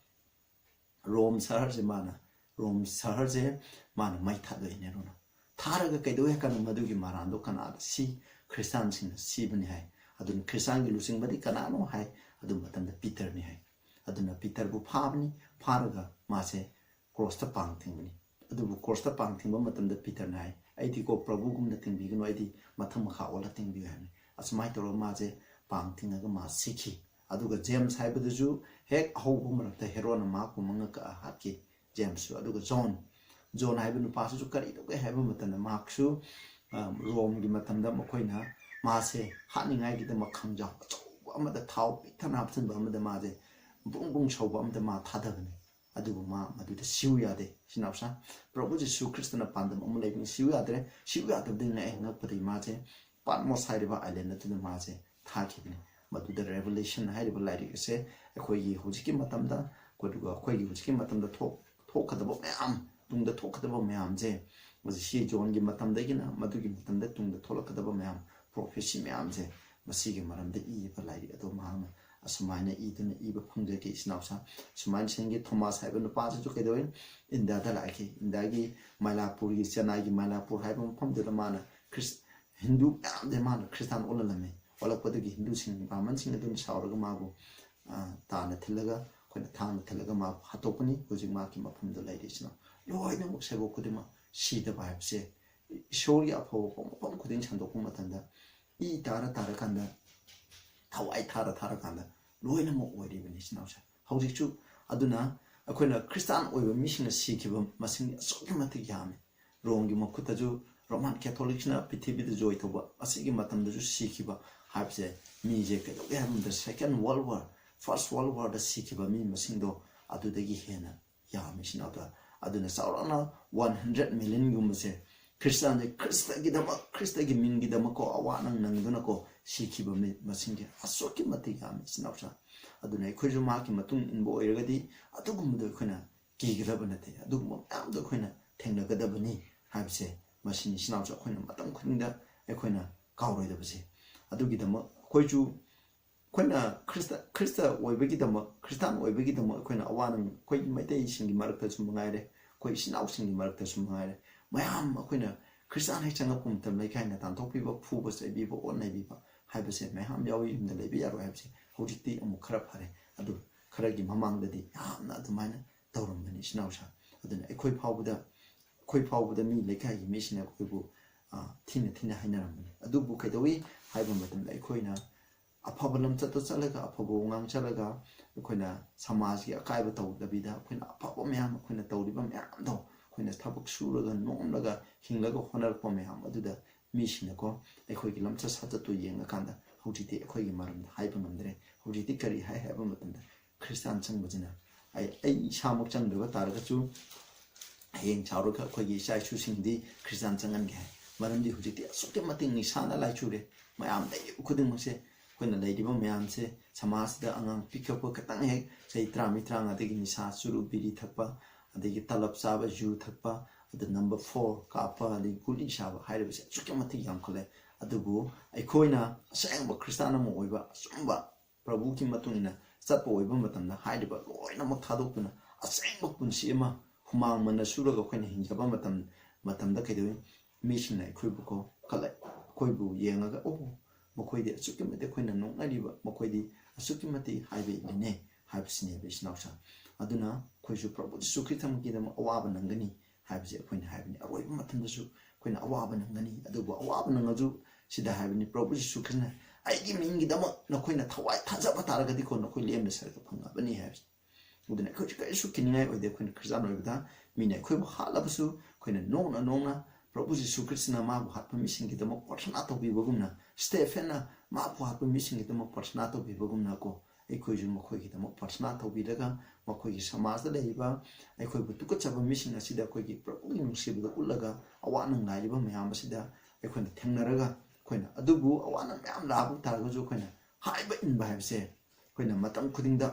ꯔꯣꯝ ꯁꯍꯔꯁꯦ ꯃꯥꯅ ꯔꯣꯝ ꯁꯍꯔꯁꯦ ꯃꯥꯅ ꯃꯩ ꯊꯥꯗꯣꯛꯑꯦ ꯅꯦꯔꯣꯅ꯫ ꯊꯥꯔꯒ ꯀꯩꯗꯧꯋꯦ ꯍꯥꯏ ꯀꯥꯟꯗ ꯃꯗꯨꯒꯤ ꯃꯔꯥꯜꯗꯣ ꯀꯅꯥꯗ ꯁꯤ? ꯈ꯭ꯔꯤꯁꯇꯥꯟꯁꯤꯡꯅ ꯁꯤꯕꯅꯤ ꯍꯥꯏ꯫ ꯑꯗꯨꯅ ꯈ꯭ꯔꯤꯁꯇꯥꯟꯒꯤ ꯂꯨꯆꯤꯡꯕꯗꯤ ꯀꯅꯥꯅꯣ ꯍꯥꯏ? ꯑꯗꯨ ꯃꯇꯝꯗ ꯄꯤꯇꯔꯅꯤ ꯍꯥꯏ꯫ ꯑꯗꯨꯅ ꯄꯤꯇꯔꯕꯨ ꯐꯥꯕꯅꯤ꯫ ꯐꯥꯔꯒ ꯃꯥꯁꯦ ꯀ꯭ꯔꯣꯁꯇ ꯄꯥꯡ ꯊꯤꯡꯕꯅꯤ꯫ ꯑꯗꯨꯕꯨ ꯀ꯭ꯔꯣꯁꯇ ꯄꯥꯡ ꯊꯤꯡꯕ ꯃꯇꯝꯗ ꯄꯤꯇꯔꯅ ꯍꯥꯏ, "ꯑꯩꯗꯤꯀꯣ ꯄ꯭ꯔꯚꯨꯒꯨꯝꯅ ꯊꯤꯡꯕꯤꯒꯅꯨ, ꯑꯩꯗꯤ ꯃꯊꯛ ꯃꯈꯥ ꯑꯣꯜꯂ ꯊꯤꯡꯕꯤꯌꯨ" ꯍꯥꯏꯕꯅꯤ꯫ ꯑꯁꯨꯃꯥꯏꯅ ꯇꯧꯔꯒ ꯃꯥꯁꯦ ꯄꯥꯡ ꯊꯤꯡꯉꯒ ꯃꯥ ꯁꯤꯈꯤ꯫ ꯑꯗꯨꯒ ꯖꯦꯝꯁ ꯍꯥꯏꯕꯗꯨꯁꯨ ꯍꯦꯛ ꯑꯍꯧꯕ ꯃꯔꯛꯇ ꯍꯦꯔꯣꯅ ꯃꯍꯥꯛꯄꯨ ꯃꯉꯛ ꯀꯛꯑ ꯍꯥꯠꯈꯤ꯫ ꯖꯦꯝꯁꯁꯨ꯫ ꯑꯗꯨꯒ ꯖꯣꯟ, ꯖꯣꯟ ꯍꯥꯏꯕ ꯅꯨꯄꯥꯁꯤꯁꯨ ꯀꯔꯤ ꯇꯧꯒꯦ ꯍꯥꯏꯕ ꯃꯇꯝꯗ ꯃꯍꯥꯛꯁꯨ, ꯑ, ꯔꯣꯝꯒꯤ ꯃꯇꯝꯗ ꯃꯈꯣꯏꯅ ꯃꯥꯁꯦ ꯍꯥꯠꯅꯤꯡꯉꯥꯏꯒꯤꯗꯃꯛ ꯈꯪꯖꯥꯎ ꯑꯆꯧꯕ ꯑꯃꯗ ꯊꯥꯎ ꯄꯤꯛ ꯊꯟꯅ ꯍꯥꯞꯆꯤꯟꯕ ꯑꯃꯗ ꯃꯥꯁꯦ ꯕꯨꯡ ꯕꯨꯡ ꯁꯧꯕ ꯑꯃꯗ ꯃꯥ ꯊꯥꯗꯕꯅꯤ꯫ ꯑꯗꯨꯕꯨ ꯃꯥ ꯃꯗꯨꯗ ꯁꯤꯎ ꯌꯥꯗꯦ꯫ ꯏꯆꯤꯟ ꯏꯅꯥꯎꯁꯥ, ꯄ꯭ꯔꯚꯨ ꯖꯤꯁꯨ ꯈ꯭ꯔꯤꯁꯇꯅ ꯄꯥꯟꯗꯝ ꯑꯃ ꯂꯩꯕꯅꯤ, ꯁꯤꯎ ꯌꯥꯗ꯭ꯔꯦ꯫ ꯁꯤꯎ ꯌꯥꯗꯕꯗꯒꯤ ꯉꯛꯑꯦ꯫ ꯉꯛꯄꯗꯒꯤ ꯃꯥꯁꯦ ꯄꯥꯠꯃꯣꯁ ꯍꯥꯏꯔꯤꯕ ꯑꯥꯏꯂꯦꯟ ꯑꯗꯨꯗ ꯃꯥꯁꯦ ꯊꯥꯈꯤꯕꯅꯤ꯫ ꯃꯗꯨꯗ ꯔꯦꯚꯦꯂꯦꯁꯟ ꯍꯥꯏꯔꯤꯕ ꯂꯥꯏꯔꯤꯛ ꯑꯁꯦ ꯑꯩꯈꯣꯏꯒꯤ ꯍꯧꯖꯤꯛꯀꯤ ꯃꯇꯝꯗ, ꯑꯗꯨꯒ ꯑꯩꯈꯣꯏꯒꯤ ꯍꯧꯖꯤꯛꯀꯤ ꯃꯇꯝꯗ ꯊꯣꯛ-, ꯊꯣꯛꯀꯗꯕ ꯃꯌꯥꯝ, ꯇꯨꯡꯗ ꯊꯣꯛꯀꯗꯕ ꯃꯌꯥꯝꯁꯦ, ꯃꯁꯤ ꯁꯤ ꯖꯣꯟꯒꯤ ꯃꯇꯝꯗꯒꯤꯅ ꯃꯗꯨꯒꯤ ꯃꯇꯝꯗ ꯇꯨꯡꯗ ꯊꯣꯛꯂꯛꯀꯗꯕ ꯃꯌꯥꯝ, ꯄ꯭ꯔꯣꯐꯦꯁꯤ ꯃꯌꯥꯝꯁꯦ, ꯃꯁꯤꯒꯤ ꯃꯔꯝꯗ ꯏꯔꯤꯕ ꯂꯥꯏꯔꯤꯛ ꯑꯗꯣ ꯃꯍꯥꯛꯅ ꯑꯁꯨꯃꯥꯏꯅ ꯏꯗꯨꯅ ꯏꯕ ꯐꯪꯖꯈꯤ꯫ ꯏꯆꯤꯟ ꯏꯅꯥꯎꯁꯥ, ꯁꯨꯃꯥꯏꯅ ꯁꯦꯟꯒꯤ ꯊꯣꯃꯥꯁ ꯍꯥꯏꯕ ꯅꯨꯄꯥꯁꯤꯁꯨ ꯀꯩꯗꯧꯏ? ꯏꯟꯗꯤꯌꯥꯗ ꯂꯥꯛꯈꯤ꯫ ꯏꯟꯗꯤꯌꯥꯒꯤ ꯃꯥꯏꯂꯥꯄꯨꯔꯒꯤ, ꯆꯦꯟꯅꯥꯏꯒꯤ ꯃꯥꯏꯂꯥꯄꯨꯔ ꯍꯥꯏꯕ ꯃꯐꯝꯗꯨꯗ ꯃꯥꯅ ꯈ꯭ꯔꯤꯁ-, ꯍꯤꯟꯗꯨ ꯃꯌꯥꯝꯁꯦ ꯃꯥꯅ ꯈ꯭ꯔꯤꯁꯇꯥꯟ ꯑꯣꯜꯍꯜꯂꯝꯃꯤ꯫ ꯑꯣꯜꯂꯛꯄꯗꯒꯤ ꯍꯤꯟꯗꯨꯁꯤꯡ, ꯕ꯭ꯔꯥꯍꯃꯟꯁꯤꯡ ꯑꯗꯨꯅ ꯁꯥꯎꯔꯒ ꯃꯥꯕꯨ, ꯑ, ꯇꯥꯟꯅ ꯊꯤꯜꯂꯒ, ꯑꯩꯈꯣꯏꯅ ꯊꯥꯡꯅ ꯊꯤꯜꯂꯒ ꯃꯥꯕꯨ ꯍꯥꯠꯇꯣꯛꯄꯅꯤ꯫ ꯍꯧꯖꯤꯛ ꯃꯍꯥꯛꯀꯤ ꯃꯐꯝꯗ ꯂꯩꯔꯤꯁꯤꯅ ꯂꯣꯏꯅꯃꯛ ꯁꯩꯕꯣꯛ ꯈꯨꯗꯤꯡꯃꯛ ꯁꯤꯗꯕ ꯍꯥꯏꯕꯁꯦ, ꯏꯁꯣꯔꯒꯤ ꯑꯐꯕ ꯃꯐꯝ ꯈꯨꯗꯤꯡ ꯁꯟꯗꯣꯛꯄ ꯃꯇꯝꯗ ꯏ ꯇꯥꯔ ꯇꯥꯔꯀꯥꯟꯗ, ꯊꯋꯥꯏ ꯊꯥꯔ ꯊꯥꯔꯀꯥꯟꯗ ꯂꯣꯏꯅꯃꯛ ꯑꯣꯏꯔꯤꯕꯅꯤ, ꯏꯆꯤꯟ ꯏꯅꯥꯎꯁꯦ꯫ ꯍꯧꯖꯤꯛꯁꯨ ꯑꯗꯨꯅ ꯑꯩꯈꯣꯏꯅ ꯈ꯭ꯔꯤꯁꯇꯥꯟ ꯑꯣꯏꯕ ꯃꯤꯁꯤꯡꯅ ꯁꯤꯈꯤꯕ ꯃꯁꯤꯡ ꯑꯁꯨꯛꯀꯤ ꯃꯇꯤꯛ ꯌꯥꯝꯃꯤ꯫ ꯔꯣꯝꯒꯤ ꯃꯈꯨꯠꯇꯁꯨ, ꯔꯣꯃꯥꯟ ꯀꯦꯊꯣꯂꯤꯛꯁꯤꯅ ꯄ꯭ꯔꯤꯊꯤꯕꯤꯗ ꯖꯣꯏ ꯇꯧꯕ, ꯑꯁꯤꯒꯤ ꯃꯇꯝꯗꯁꯨ ꯁꯤꯈꯤꯕ ꯍꯥꯏꯕꯁꯦ, ꯃꯤꯁꯦ ꯀꯩꯗꯧꯒꯦ ꯍꯥꯏꯕ ꯃꯇꯝꯗ Second World War, First World Warꯗ ꯁꯤꯈꯤꯕ ꯃꯤ ꯃꯁꯤꯡꯗꯣ ꯑꯗꯨꯗꯒꯤ ꯍꯦꯟꯅ ꯌꯥꯝꯃꯤ, ꯏꯆꯤꯟ ꯏꯅꯥꯎꯗ꯫ ꯑꯗꯨꯅ ꯆꯥꯎꯔꯥꯛꯅ ꯋꯥꯟ ꯍꯟꯗ꯭ꯔꯦꯠ ꯃꯤꯂꯤꯌꯟꯒꯨꯝꯕꯁꯦ ꯈ꯭ꯔꯤꯁꯇꯥꯟꯁꯦ ꯈ꯭ꯔꯤꯁꯇꯒꯤꯗꯃꯛ, ꯈ꯭ꯔꯤꯁꯇꯒꯤ ꯃꯤꯡꯒꯤꯗꯃꯛꯀꯣ ꯑꯋꯥ ꯑꯅꯪ ꯅꯪꯗꯨꯅꯀꯣ ꯁꯤꯈꯤꯕ ꯃꯤ ꯃꯁꯤꯡꯁꯦ ꯑꯁꯨꯛꯀꯤ ꯃꯇꯤꯛ ꯌꯥꯝꯃꯤ, ꯏꯆꯤꯟ ꯏꯅꯥꯎꯁꯥ꯫ ꯑꯗꯨꯅ ꯑꯩꯈꯣꯏꯁꯨ ꯃꯍꯥꯛꯀꯤ ꯃꯇꯨꯡ ꯏꯟꯕ ꯑꯣꯏꯔꯒꯗꯤ ꯑꯗꯨꯒꯨꯝꯕꯗꯣ ꯑꯩꯈꯣꯏꯅ ꯀꯤꯒꯗꯕ ꯅꯠꯇꯦ, ꯑꯗꯨꯒꯨꯝꯕ ꯃꯌꯥꯝꯗꯣ ꯑꯩꯈꯣꯏꯅ ꯊꯦꯡꯅꯒꯗꯕꯅꯤ ꯍꯥꯏꯕꯁꯦ ꯃꯁꯤꯅꯤ, ꯏꯆꯤꯟ ꯏꯅꯥꯎꯁꯥ꯫ ꯑꯩꯈꯣꯏꯅ ꯃꯇꯝ ꯈꯨꯗꯤꯡꯗ ꯑꯩꯈꯣꯏꯅ ꯀꯥꯎꯔꯣꯏꯗꯕꯁꯦ꯫ ꯑꯗꯨꯒꯤꯗꯃꯛ ꯑꯩꯈꯣꯏꯁꯨ, ꯑꯩꯈꯣꯏꯅ ꯈ꯭ꯔꯤꯁꯇ, ꯈ꯭ꯔꯤꯁꯇ ꯑꯣꯏꯕꯒꯤꯗꯃꯛ, ꯈ꯭ꯔꯤꯁꯇꯥꯟ ꯑꯣꯏꯕꯒꯤꯗꯃꯛ ꯑꯩꯈꯣꯏꯅ ꯑꯋꯥ ꯅꯪ, ꯑꯩꯈꯣꯏ ꯃꯩꯇꯩꯁꯤꯡꯒꯤ ꯃꯔꯛꯇꯁꯨ ꯃꯉꯥꯏꯔꯦ, ꯑꯩꯈꯣꯏ ꯏꯆꯤꯟ ꯏꯅꯥꯎꯁꯤꯡꯒꯤ ꯃꯔꯛꯇꯁꯨ ꯃꯉꯥꯏꯔꯦ, ꯃꯌꯥꯝ ꯑꯩꯈꯣꯏꯅ ꯈ꯭ꯔꯤꯁꯇꯥꯟ ꯍꯦꯛ ꯆꯪꯉꯛꯄ ꯃꯇꯝꯗ ꯂꯩꯀꯥꯏꯅ ꯇꯥꯟꯊꯣꯛꯄꯤꯕ, ꯐꯨꯕ ꯆꯩꯕꯤꯕ, ꯑꯣꯠ ꯅꯩꯕꯤꯕ ꯍꯥꯏꯕꯁꯦ ꯃꯌꯥꯝ ꯌꯥꯎꯏ꯫ ꯌꯨꯝꯗ ꯂꯩꯕ ꯌꯥꯔꯣꯏ ꯍꯥꯏꯕꯁꯦ ꯍꯧꯖꯤꯛꯇꯤ ꯑꯃꯨꯛ ꯈꯔ ꯐꯔꯦ, ꯑꯗꯨ ꯈꯔꯒꯤ ꯃꯃꯥꯡꯗꯗꯤ ꯌꯥꯝꯅ ꯑꯗꯨꯃꯥꯏꯅ ꯇꯧꯔꯝꯕꯅꯤ, ꯏꯆꯤꯟ ꯏꯅꯥꯎꯁꯥ꯫ ꯑꯗꯨꯅ ꯑꯩꯈꯣꯏ ꯐꯥꯎꯕꯗ, ꯑꯩꯈꯣꯏ ꯐꯥꯎꯕꯗ ꯃꯤ ꯂꯩꯀꯥꯏꯒꯤ ꯃꯤꯁꯤꯡꯅ ꯑꯩꯈꯣꯏꯕꯨ, ꯑ, ꯊꯤꯅ ꯊꯤꯅ ꯍꯥꯏꯅꯔꯝꯕꯅꯤ꯫ ꯑꯗꯨꯕꯨ ꯀꯩꯗꯧꯏ ꯍꯥꯏꯕ ꯃꯇꯝꯗ ꯑꯩꯈꯣꯏꯅ ꯑꯐꯕ ꯂꯝꯆꯠꯇ ꯆꯠꯂꯒ, ꯑꯐꯕ ꯋꯥꯉꯥꯡ ꯆꯠꯂꯒ, ꯑꯩꯈꯣꯏꯅ ꯁꯃꯥꯖꯀꯤ ꯑꯀꯥꯏꯕ ꯇꯧꯗꯕꯤꯗ, ꯑꯩꯈꯣꯏꯅ ꯑꯐꯕ ꯃꯌꯥꯝ, ꯑꯩꯈꯣꯏꯅ ꯇꯧꯔꯤꯕ ꯃꯌꯥꯝꯗꯣ, ꯑꯩꯈꯣꯏꯅ ꯊꯕꯛ ꯁꯨꯔꯒ, ꯅꯣꯝꯂꯒ, ꯍꯤꯡꯂꯒ ꯍꯣꯠꯅꯔꯛꯄ ꯃꯌꯥꯝ ꯑꯗꯨꯗ ꯃꯤꯁꯤꯡꯅꯀꯣ ꯑꯩꯈꯣꯏꯒꯤ ꯂꯝꯆꯠ ꯁꯥꯖꯠꯇꯨ ꯌꯦꯡꯉꯀꯥꯟꯗ ꯍꯧꯖꯤꯛꯇꯤ ꯑꯩꯈꯣꯏꯒꯤ ꯃꯔꯝꯗ ꯍꯥꯏꯕ ꯉꯝꯗ꯭ꯔꯦ꯫ ꯍꯧꯖꯤꯛꯇꯤ ꯀꯔꯤ ꯍꯥꯏ ꯍꯥꯏꯕ ꯃꯇꯝꯗ, ꯈ꯭ꯔꯤꯁꯇꯥꯟ ꯆꯪꯕꯁꯤꯅ, ꯑꯩ, ꯑꯩ ꯏꯁꯥꯃꯛ ꯆꯪꯗꯕ ꯇꯥꯔꯒꯁꯨ ꯍꯌꯦꯡ ꯆꯥꯎꯔꯒ ꯑꯩꯈꯣꯏꯒꯤ ꯏꯆꯥ ꯏꯁꯨꯁꯤꯡꯗꯤ ꯈ꯭ꯔꯤꯁꯇꯥꯟ ꯆꯪꯍꯟꯒꯦ ꯍꯥꯏ꯫ ꯃꯔꯝꯗꯤ ꯍꯧꯖꯤꯛꯇꯤ ꯑꯁꯨꯛꯀꯤ ꯃꯇꯤꯛ ꯅꯤꯁꯥꯅ ꯂꯥꯏꯆꯨꯔꯦ꯫ ꯃꯌꯥꯝ ꯂꯩꯔꯤꯕ ꯈꯨꯗꯤꯡꯃꯛꯁꯦ, ꯑꯩꯈꯣꯏꯅ ꯂꯩꯔꯤꯕ ꯃꯌꯥꯝꯁꯦ, ꯁꯃꯥꯖꯁꯤꯗ ꯑꯉꯥꯡ ꯄꯤꯛꯊꯛꯄ ꯈꯤꯇꯪ ꯍꯦꯛ ꯆꯍꯤ ꯇꯔꯥꯃꯔꯤ, ꯇꯔꯥꯃꯉꯥꯗꯒꯤ ꯅꯤꯁꯥ, ꯆꯨꯔꯨꯞ, ꯕꯤꯔꯤ ꯊꯛꯄ, ꯑꯗꯒꯤ ꯇꯂꯕ ꯆꯥꯕ, ꯌꯨ ꯊꯛꯄ, ꯑꯗ ꯅꯝꯕꯔ ꯐꯣꯔ ꯀꯥꯞꯄ, ꯑꯗꯒꯤ ꯒꯨꯂꯤ ꯆꯥꯕ ꯍꯥꯏꯔꯤꯕꯁꯦ ꯑꯁꯨꯛꯀꯤ ꯃꯇꯤꯛ ꯌꯥꯝꯈꯠꯂꯦ꯫ ꯑꯗꯨꯕꯨ ꯑꯩꯈꯣꯏꯅ ꯑꯁꯦꯡꯕ ꯈ꯭ꯔꯤꯁꯇꯥꯟ ꯑꯃ ꯑꯣꯏꯕ, ꯑꯆꯨꯝꯕ ꯄ꯭ꯔꯚꯨꯒꯤ ꯃꯇꯨꯡ ꯏꯟꯅ ꯆꯠꯄ ꯑꯣꯏꯕ ꯃꯇꯝꯗ ꯍꯥꯏꯔꯤꯕ ꯂꯣꯏꯅꯃꯛ ꯊꯥꯗꯣꯛꯇꯨꯅ ꯑꯁꯦꯡꯕ ꯄꯨꯟꯁꯤ ꯑꯃ ꯍꯨꯃꯥꯡ ꯃꯟꯅ ꯁꯨꯔꯒ ꯑꯩꯈꯣꯏꯅ ꯍꯤꯡꯖꯕ ꯃꯇꯝ, ꯃꯇꯝꯗ ꯀꯩꯗꯧꯏ? ꯃꯤꯁꯤꯡꯅ ꯑꯩꯈꯣꯏꯕꯨ ꯀꯣ ꯈꯜꯂꯦ, ꯑꯩꯈꯣꯏꯕꯨ ꯌꯦꯡꯉꯒ, "ꯑꯣ, ꯃꯈꯣꯏꯗꯤ ꯑꯁꯨꯛꯀꯤ ꯃꯇꯤꯛ ꯑꯩꯈꯣꯏꯅ ꯅꯣꯛꯅꯔꯤꯕ, ꯃꯈꯣꯏꯗꯤ ꯑꯁꯨꯛꯀꯤ ꯃꯇꯤꯛ ꯍꯥꯏꯕ ꯏꯜꯂꯤꯅꯦ" ꯍꯥꯏꯕꯁꯤꯅꯦꯕ, ꯏꯆꯤꯟ ꯏꯅꯥꯎꯁꯥ꯫ ꯑꯗꯨꯅ ꯑꯩꯈꯣꯏꯁꯨ ꯄ꯭ꯔꯚꯨ ꯖꯤꯁꯨ ꯈ꯭ꯔꯤꯁꯇꯃꯛꯀꯤꯗꯃꯛ ꯑꯋꯥꯕ ꯅꯪꯒꯅꯤ ꯍꯥꯏꯕꯁꯦ ꯑꯩꯈꯣꯏꯅ ꯍꯥꯏꯕꯅꯤ꯫ ꯑꯔꯣꯏꯕ ꯃꯇꯝꯗꯁꯨ ꯑꯩꯈꯣꯏꯅ ꯑꯋꯥꯕ ꯅꯪꯒꯅꯤ꯫ ꯑꯗꯨꯕꯨ ꯑꯋꯥꯕ ꯅꯪꯉꯁꯨ ꯁꯤꯗ ꯍꯥꯏꯕꯅꯤ, ꯄ꯭ꯔꯚꯨ ꯖꯤꯁꯨ ꯈ꯭ꯔꯤꯁꯇꯅ, "ꯑꯩꯒꯤ ꯃꯤꯡꯒꯤꯗꯃꯛ ꯅꯈꯣꯏꯅ ꯊꯋꯥꯏ ꯊꯥꯖꯕ ꯇꯥꯔꯒꯗꯤꯀꯣ, ꯅꯈꯣꯏ ꯂꯦꯝꯅ ꯁꯔꯒ ꯐꯪꯉꯕꯅꯤ" ꯍꯥꯏꯕꯁꯦ꯫ ꯑꯗꯨꯅ ꯑꯩꯈꯣꯏꯁꯨ ꯀꯔꯤꯁꯨ ꯀꯤꯅꯤꯡꯉꯥꯏ ꯑꯣꯏꯗꯦ꯫ ꯑꯩꯈꯣꯏꯅ ꯈ꯭ꯔꯤꯁꯇꯥꯟ ꯑꯣꯏꯕꯗ ꯃꯤꯅ ꯑꯩꯈꯣꯏꯕꯨ ꯍꯥꯠꯂꯕꯁꯨ, ꯑꯩꯈꯣꯏꯅ ꯅꯣꯛꯅ ꯅꯣꯛꯅ ꯄ꯭ꯔꯚꯨ ꯖꯤꯁꯨ ꯈ꯭ꯔꯤꯁꯇꯅ ꯃꯥꯕꯨ ꯍꯥꯠꯄ ꯃꯤꯁꯤꯡꯒꯤꯗꯃꯛ ꯄ꯭ꯔꯊꯅꯥ ꯇꯧꯕꯤꯕꯒꯨꯝꯅ, ꯁ꯭ꯇꯦꯐꯦꯟꯅ ꯃꯥꯕꯨ ꯍꯥꯠꯄ ꯃꯤꯁꯤꯡꯒꯤꯗꯃꯛ ꯄ꯭ꯔꯊꯅꯥ ꯇꯧꯕꯤꯕꯒꯨꯝꯅꯀꯣ, ꯑꯩꯈꯣꯏꯁꯨ ꯃꯈꯣꯏꯒꯤꯗꯃꯛ ꯄ꯭ꯔꯊꯅꯥ ꯇꯧꯕꯤꯔꯒ, ꯃꯈꯣꯏꯒꯤ ꯁꯃꯥꯖꯇ ꯂꯩꯔꯤꯕ ꯑꯩꯈꯣꯏꯕꯨ ꯇꯨꯀꯠꯆꯕ ꯃꯤꯁꯤꯡ ꯑꯁꯤꯗ ꯑꯩꯈꯣꯏꯒꯤ ꯄ꯭ꯔꯚꯨꯒꯤ ꯅꯨꯡꯁꯤꯕꯗ ꯎꯠꯂꯒ, ꯑꯋꯥ ꯅꯪ ꯂꯥꯛꯂꯤꯕ ꯃꯌꯥꯝ ꯑꯁꯤꯗ ꯑꯩꯈꯣꯏꯅ ꯊꯦꯡꯅꯔꯒ, ꯑꯩꯈꯣꯏꯅ ꯑꯗꯨꯕꯨ ꯑꯋꯥ ꯅꯪ ꯃꯌꯥꯝ ꯂꯥꯛꯄ ꯇꯥꯔꯒꯁꯨ ꯑꯩꯈꯣꯏꯅ ꯍꯥꯏꯕ ꯏꯟꯕ ꯍꯥꯏꯕꯁꯦ, ꯑꯩꯈꯣꯏꯅ ꯃꯇꯝ ꯈꯨꯗꯤꯡꯗ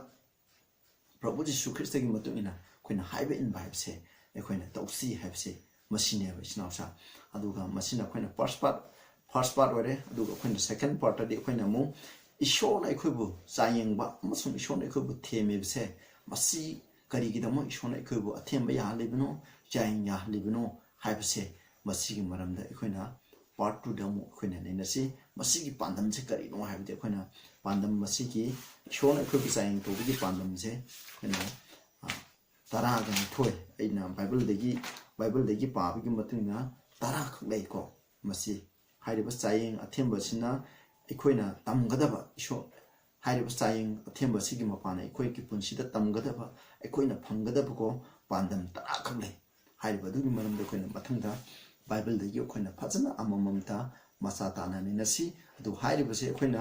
ꯄ꯭ꯔꯚꯨ ꯖꯤꯁꯨ ꯈ꯭ꯔꯤꯁꯇꯒꯤ ꯃꯇꯨꯡ ꯏꯟꯅ ꯑꯩꯈꯣꯏꯅ ꯍꯥꯏꯕ ꯏꯟꯕ ꯍꯥꯏꯕꯁꯦ ꯑꯩꯈꯣꯏꯅ ꯇꯧꯁꯤ ꯍꯥꯏꯕꯁꯦ ꯃꯁꯤꯅꯦꯕ, ꯏꯆꯤꯟ ꯏꯅꯥꯎꯁꯥ꯫ ꯑꯗꯨꯒ ꯃꯁꯤꯅ ꯑꯩꯈꯣꯏꯅ ꯐꯥꯔꯁ ꯄꯥꯔꯠ, ꯐꯥꯔꯁ ꯄꯥꯔꯠ ꯑꯣꯏꯔꯦ꯫ ꯑꯗꯨꯒ ꯑꯩꯈꯣꯏꯅ ꯁꯦꯀꯦꯟ ꯄꯥꯔꯠꯇꯗꯤ ꯑꯩꯈꯣꯏꯅ ꯑꯃꯨꯛ ꯏꯁꯣꯔꯅ ꯑꯩꯈꯣꯏꯕꯨ ꯆꯥꯌꯦꯡꯕ ꯑꯃꯁꯨꯡ ꯏꯁꯣꯔꯅ ꯑꯩꯈꯣꯏꯕꯨ ꯊꯦꯝꯃꯤꯕꯁꯦ, ꯃꯁꯤ ꯀꯔꯤꯒꯤꯗꯃꯛ ꯏꯁꯣꯔꯅ ꯑꯩꯈꯣꯏꯕꯨ ꯑꯊꯦꯝꯕ ꯌꯥꯍꯜꯂꯤꯕꯅꯣ, ꯆꯥꯌꯦꯡ ꯌꯥꯍꯜꯂꯤꯕꯅꯣ ꯍꯥꯏꯕꯁꯦ, ꯃꯁꯤꯒꯤ ꯃꯔꯝꯗ ꯑꯩꯈꯣꯏꯅ ꯄꯥꯔꯠ ꯇꯨꯗ ꯑꯃꯨꯛ ꯑꯩꯈꯣꯏꯅ ꯅꯩꯅꯁꯤ꯫ ꯃꯁꯤꯒꯤ ꯄꯥꯟꯗꯝꯁꯦ ꯀꯔꯤꯅꯣ ꯍꯥꯏꯕꯗꯤ, ꯑꯩꯈꯣꯏꯅ ꯄꯥꯟꯗꯝ ꯃꯁꯤꯒꯤ ꯏꯁꯣꯔꯅ ꯑꯩꯈꯣꯏꯕꯨ ꯆꯥꯌꯦꯡ ꯇꯧꯕꯒꯤ ꯄꯥꯟꯗꯝꯁꯦ ꯑꯩꯈꯣꯏꯅ, ꯑ, ꯇꯔꯥꯒ ꯅꯤꯊꯣꯏ, ꯑꯩꯅ ꯕꯥꯏꯕꯜꯗꯒꯤ, ꯕꯥꯏꯕꯜꯗꯒꯤ ꯄꯥꯕꯒꯤ ꯃꯇꯨꯡ ꯏꯟꯅ ꯇꯔꯥꯈꯛ ꯂꯩꯀꯣ꯫ ꯃꯁꯤ ꯍꯥꯏꯔꯤꯕ ꯆꯥꯌꯦꯡ ꯑꯊꯦꯝꯕ ꯑꯁꯤꯅ ꯑꯩꯈꯣꯏꯅ ꯇꯝꯒꯗꯕ ꯏꯁꯣꯔ, ꯍꯥꯏꯔꯤꯕ ꯆꯥꯌꯦꯡ ꯑꯊꯦꯝꯕ ꯑꯁꯤꯒꯤ ꯃꯄꯥꯟꯅ ꯑꯩꯈꯣꯏꯒꯤ ꯄꯨꯟꯁꯤꯗ ꯇꯝꯒꯗꯕ, ꯑꯩꯈꯣꯏꯅ ꯐꯪꯒꯗꯕꯀꯣ ꯄꯥꯟꯗꯝ ꯇꯔꯥꯈꯛ ꯂꯩ꯫ ꯍꯥꯏꯔꯤꯕ ꯑꯗꯨꯒꯤ ꯃꯔꯝꯗ ꯑꯩꯈꯣꯏꯅ ꯃꯊꯪꯗ ꯕꯥꯏꯕꯜꯗꯒꯤ ꯑꯩꯈꯣꯏꯅ ꯐꯖꯅ ꯑꯃꯃꯝꯇ ꯃꯆꯥ ꯇꯥꯅ ꯅꯩꯅꯁꯤ꯫ ꯑꯗꯨ ꯍꯥꯏꯔꯤꯕꯁꯦ ꯑꯩꯈꯣꯏꯅ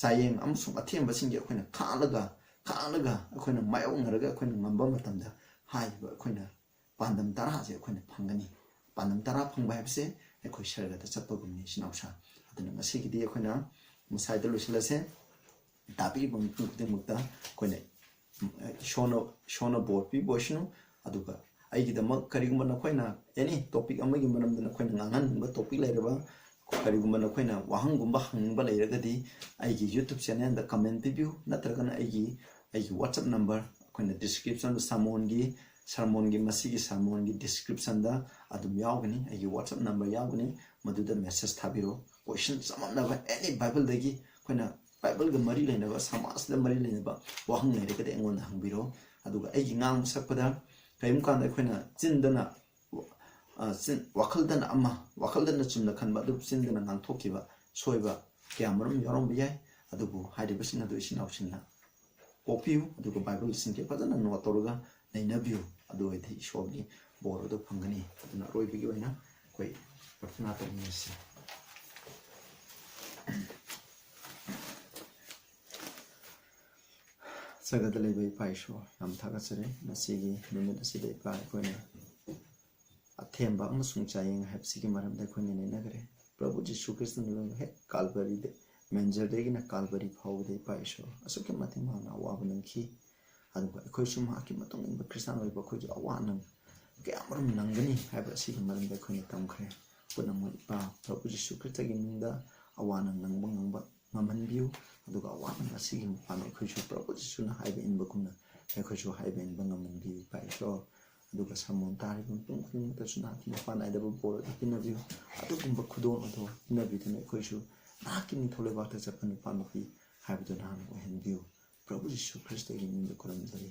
ꯆꯥꯌꯦꯡ ꯑꯃꯁꯨꯡ ꯑꯊꯦꯝꯕꯁꯤꯡꯒꯤ ꯑꯩꯈꯣꯏꯅ ꯈꯥꯡꯂꯒ, ꯈꯥꯡꯂꯒ ꯑꯩꯈꯣꯏꯅ ꯃꯥꯌꯣꯛꯅꯔꯒ ꯑꯩꯈꯣꯏꯅ ꯉꯝꯕ ꯃꯇꯝꯗ ꯍꯥꯏꯔꯤꯕ ꯑꯩꯈꯣꯏꯅ ꯄꯥꯟꯗꯝ ꯇꯔꯥꯁꯦ ꯑꯩꯈꯣꯏꯅ ꯐꯪꯒꯅꯤ꯫ ꯄꯥꯟꯗꯝ ꯇꯔꯥ ꯐꯪꯕ ꯍꯥꯏꯕꯁꯦ ꯑꯩꯈꯣꯏ ꯁꯔꯒꯗ ꯆꯠꯄꯒꯨꯝꯅꯤ, ꯏꯆꯤꯟ ꯏꯅꯥꯎꯁꯥ꯫ ꯑꯗꯨꯅ ꯉꯁꯤꯒꯤꯗꯤ ꯑꯩꯈꯣꯏꯅ ꯉꯁꯥꯏꯗ ꯂꯣꯏꯁꯤꯜꯂꯁꯦ꯫ ꯇꯥꯕꯤꯔꯤꯕ ꯃꯤꯄꯨꯝ ꯈꯨꯗꯤꯡꯃꯛꯇ ꯑꯩꯈꯣꯏꯅ, ꯎꯝ, ꯏꯁꯣꯔꯅ, ꯏꯁꯣꯔꯅ ꯕꯣꯔ ꯄꯤꯕ ꯑꯣꯏꯁꯅꯨ꯫ ꯑꯗꯨꯒ ꯑꯩꯒꯤꯗꯃꯛ ꯀꯔꯤꯒꯨꯝꯕ ꯅꯈꯣꯏꯅ any topic ꯑꯃꯒꯤ ꯃꯔꯝꯗ ꯅꯈꯣꯏꯅ ꯉꯥꯡꯍꯟꯅꯤꯡꯕ topic ꯂꯩꯔꯕ, ꯀꯔꯤꯒꯨꯝꯕ ꯅꯈꯣꯏꯅ ꯋꯥꯍꯪꯒꯨꯝꯕ ꯍꯪꯅꯤꯡꯕ ꯂꯩꯔꯒꯗꯤ ꯑꯩꯒꯤ YouTube channelꯗ comment ꯄꯤꯕꯤꯌꯨ, ꯅꯠꯇ꯭ꯔꯒꯅ ꯑꯩꯒꯤ ꯑꯩꯒꯤ WhatsApp number ꯑꯩꯈꯣꯏꯅ descriptionꯗ sermonꯒꯤ sermonꯒꯤ ꯃꯁꯤꯒꯤ sermonꯒꯤ descriptionꯗ ꯑꯗꯨꯝ ꯌꯥꯎꯒꯅꯤ, ꯑꯩꯒꯤ WhatsApp number ꯌꯥꯎꯒꯅꯤ꯫ ꯃꯗꯨꯗ message ꯊꯥꯕꯤꯔꯣ꯫ Question ꯆꯃꯝꯅꯕ any Bibleꯗꯒꯤ ꯑꯩꯈꯣꯏꯅ Bibleꯒ ꯃꯔꯤ ꯂꯩꯅꯕ, ꯁꯃꯥꯖꯗ ꯃꯔꯤ ꯂꯩꯅꯕ ꯋꯥꯍꯪ ꯂꯩꯔꯒꯗꯤ ꯑꯩꯉꯣꯟꯗ ꯍꯪꯕꯤꯔꯣ꯫ ꯑꯗꯨꯒ ꯑꯩꯒꯤ ꯉꯥꯡꯕ ꯁꯛꯄꯗ ꯀꯔꯤꯒꯨꯝꯕ ꯀꯥꯟꯗ ꯑꯩꯈꯣꯏꯅ ꯆꯤꯟꯗꯅ ꯑ, ꯆꯤꯟ-, ꯋꯥꯈꯜꯗꯅ ꯑꯃ, ꯋꯥꯈꯜꯗꯅ ꯆꯨꯝꯅ ꯈꯟꯕ ꯑꯗꯨꯕꯨ ꯆꯤꯟꯗꯅ ꯉꯥꯡꯊꯣꯛꯈꯤꯕ ꯁꯣꯏꯕ ꯀꯌꯥ ꯃꯔꯨꯝ ꯌꯥꯎꯔꯝꯕ ꯌꯥꯏ꯫ ꯑꯗꯨꯕꯨ ꯍꯥꯏꯔꯤꯕꯁꯤꯡ ꯑꯗꯨ ꯏꯆꯤꯟ ꯏꯅꯥꯎꯁꯤꯡꯅ ꯀꯣꯛꯄꯤꯌꯨ, ꯑꯗꯨꯒ Bibleꯁꯤꯡꯁꯦ ꯐꯖꯅ note ꯇꯧꯔꯒ ꯅꯩꯅꯕꯤꯌꯨ꯫ ꯑꯗꯨ ꯑꯣꯏꯔꯗꯤ ꯏꯁꯣꯔꯒꯤ ꯕꯣꯔ ꯑꯗꯨ ꯐꯪꯒꯅꯤ꯫ ꯑꯗꯨꯅ ꯑꯔꯣꯏꯕꯒꯤ ꯑꯣꯏꯅ ꯑꯩꯈꯣꯏ ꯄ꯭ꯔꯊꯅꯥ ꯇꯧꯃꯤꯟꯅꯁꯤ꯫ ꯁꯔꯒꯗ ꯂꯩꯕ ꯏꯄꯥ ꯏꯁꯣꯔ, ꯌꯥꯝ ꯊꯥꯒꯠꯆꯔꯤ꯫ ꯉꯁꯤꯒꯤ ꯅꯨꯃꯤꯠ ꯑꯁꯤꯗ ꯏꯄꯥ ꯑꯩꯈꯣꯏꯅ ꯑꯊꯦꯝꯕ ꯑꯃꯁꯨꯡ ꯆꯥꯌꯦꯡ ꯍꯥꯏꯕꯁꯤꯒꯤ ꯃꯔꯝꯗ ꯑꯩꯈꯣꯏꯅ ꯅꯩꯅꯈ꯭ꯔꯦ꯫ ꯄ꯭ꯔꯚꯨ ꯖꯤꯁꯨ ꯈ꯭ꯔꯤꯁꯇꯅ ꯂꯣꯏꯅ ꯍꯦꯛ ꯀꯥꯜꯕꯔꯤꯗ, ꯃꯦꯟꯖꯔꯗꯒꯤꯅ ꯀꯥꯜꯕꯔꯤ ꯐꯥꯎꯕꯗ ꯏꯄꯥ ꯏꯁꯣꯔ ꯑꯁꯨꯛꯀꯤ ꯃꯇꯤꯛ ꯃꯍꯥꯛꯅ ꯑꯋꯥꯕ ꯅꯪꯈꯤ꯫ ꯑꯗꯨꯒ ꯑꯩꯈꯣꯏꯁꯨ ꯃꯍꯥꯛꯀꯤ ꯃꯇꯨꯡ ꯏꯟꯕ ꯈ꯭ꯔꯤꯁꯇꯥꯟ ꯑꯣꯏꯕ ꯑꯩꯈꯣꯏꯁꯨ ꯑꯋꯥ ꯅꯪ ꯀꯌꯥ ꯃꯔꯨꯝ ꯅꯪꯒꯅꯤ ꯍꯥꯏꯕ ꯑꯁꯤꯒꯤ ꯃꯔꯝꯗ ꯑꯩꯈꯣꯏꯅ ꯇꯝꯈ꯭ꯔꯦ꯫ ꯄꯨꯝꯅꯃꯛ ꯏꯄꯥ ꯄ꯭ꯔꯚꯨ ꯖꯤꯁꯨ ꯈ꯭ꯔꯤꯁꯇꯒꯤ ꯃꯤꯡꯗ ꯑꯋꯥ ꯅꯪ ꯅꯪꯕ ꯉꯝꯕ ꯉꯝꯍꯟꯕꯤꯌꯨ꯫ ꯑꯗꯨꯒ ꯑꯋꯥ ꯅꯪ ꯑꯁꯤꯒꯤ ꯃꯄꯥꯟꯗ ꯑꯩꯈꯣꯏꯁꯨ ꯄ꯭ꯔꯚꯨ ꯖꯤꯁꯨꯅ ꯍꯥꯏꯕ ꯏꯟꯕꯒꯨꯝꯅ ꯑꯩꯈꯣꯏꯁꯨ ꯍꯥꯏꯕ ꯏꯟꯕ ꯉꯝꯍꯟꯕꯤꯌꯨ, ꯏꯄꯥ ꯏꯁꯣꯔ꯫ ꯑꯗꯨꯒ ꯁꯔꯃꯣꯟ ꯇꯥꯔꯤꯕ ꯃꯤꯄꯨꯝ ꯈꯨꯗꯤꯡꯃꯛꯇꯁꯨ ꯅꯍꯥꯛꯀꯤ ꯃꯄꯥꯟ ꯅꯥꯏꯗꯕ ꯕꯣꯔ ꯑꯗꯨ ꯄꯤꯅꯕꯤꯌꯨ꯫ ꯑꯗꯨꯒꯨꯝꯕ ꯈꯨꯗꯣꯜ ꯑꯗꯨ ꯄꯤꯅꯕꯤꯗꯨꯅ ꯑꯩꯈꯣꯏꯁꯨ ꯅꯍꯥꯛꯀꯤ ꯅꯤꯡꯊꯧ ꯂꯩꯕꯥꯛꯇ ꯆꯠꯄ ꯅꯨꯄꯥ ꯅꯨꯄꯤ ꯍꯥꯏꯕꯗꯨ ꯅꯍꯥꯛꯅ ꯑꯣꯏꯍꯟꯕꯤꯌꯨ꯫ ꯄ꯭ꯔꯚꯨ ꯖꯤꯁꯨ ꯈ꯭ꯔꯤꯁꯇꯒꯤ ꯃꯤꯡꯗ ꯈꯨꯔꯨꯝꯖꯔꯤ꯫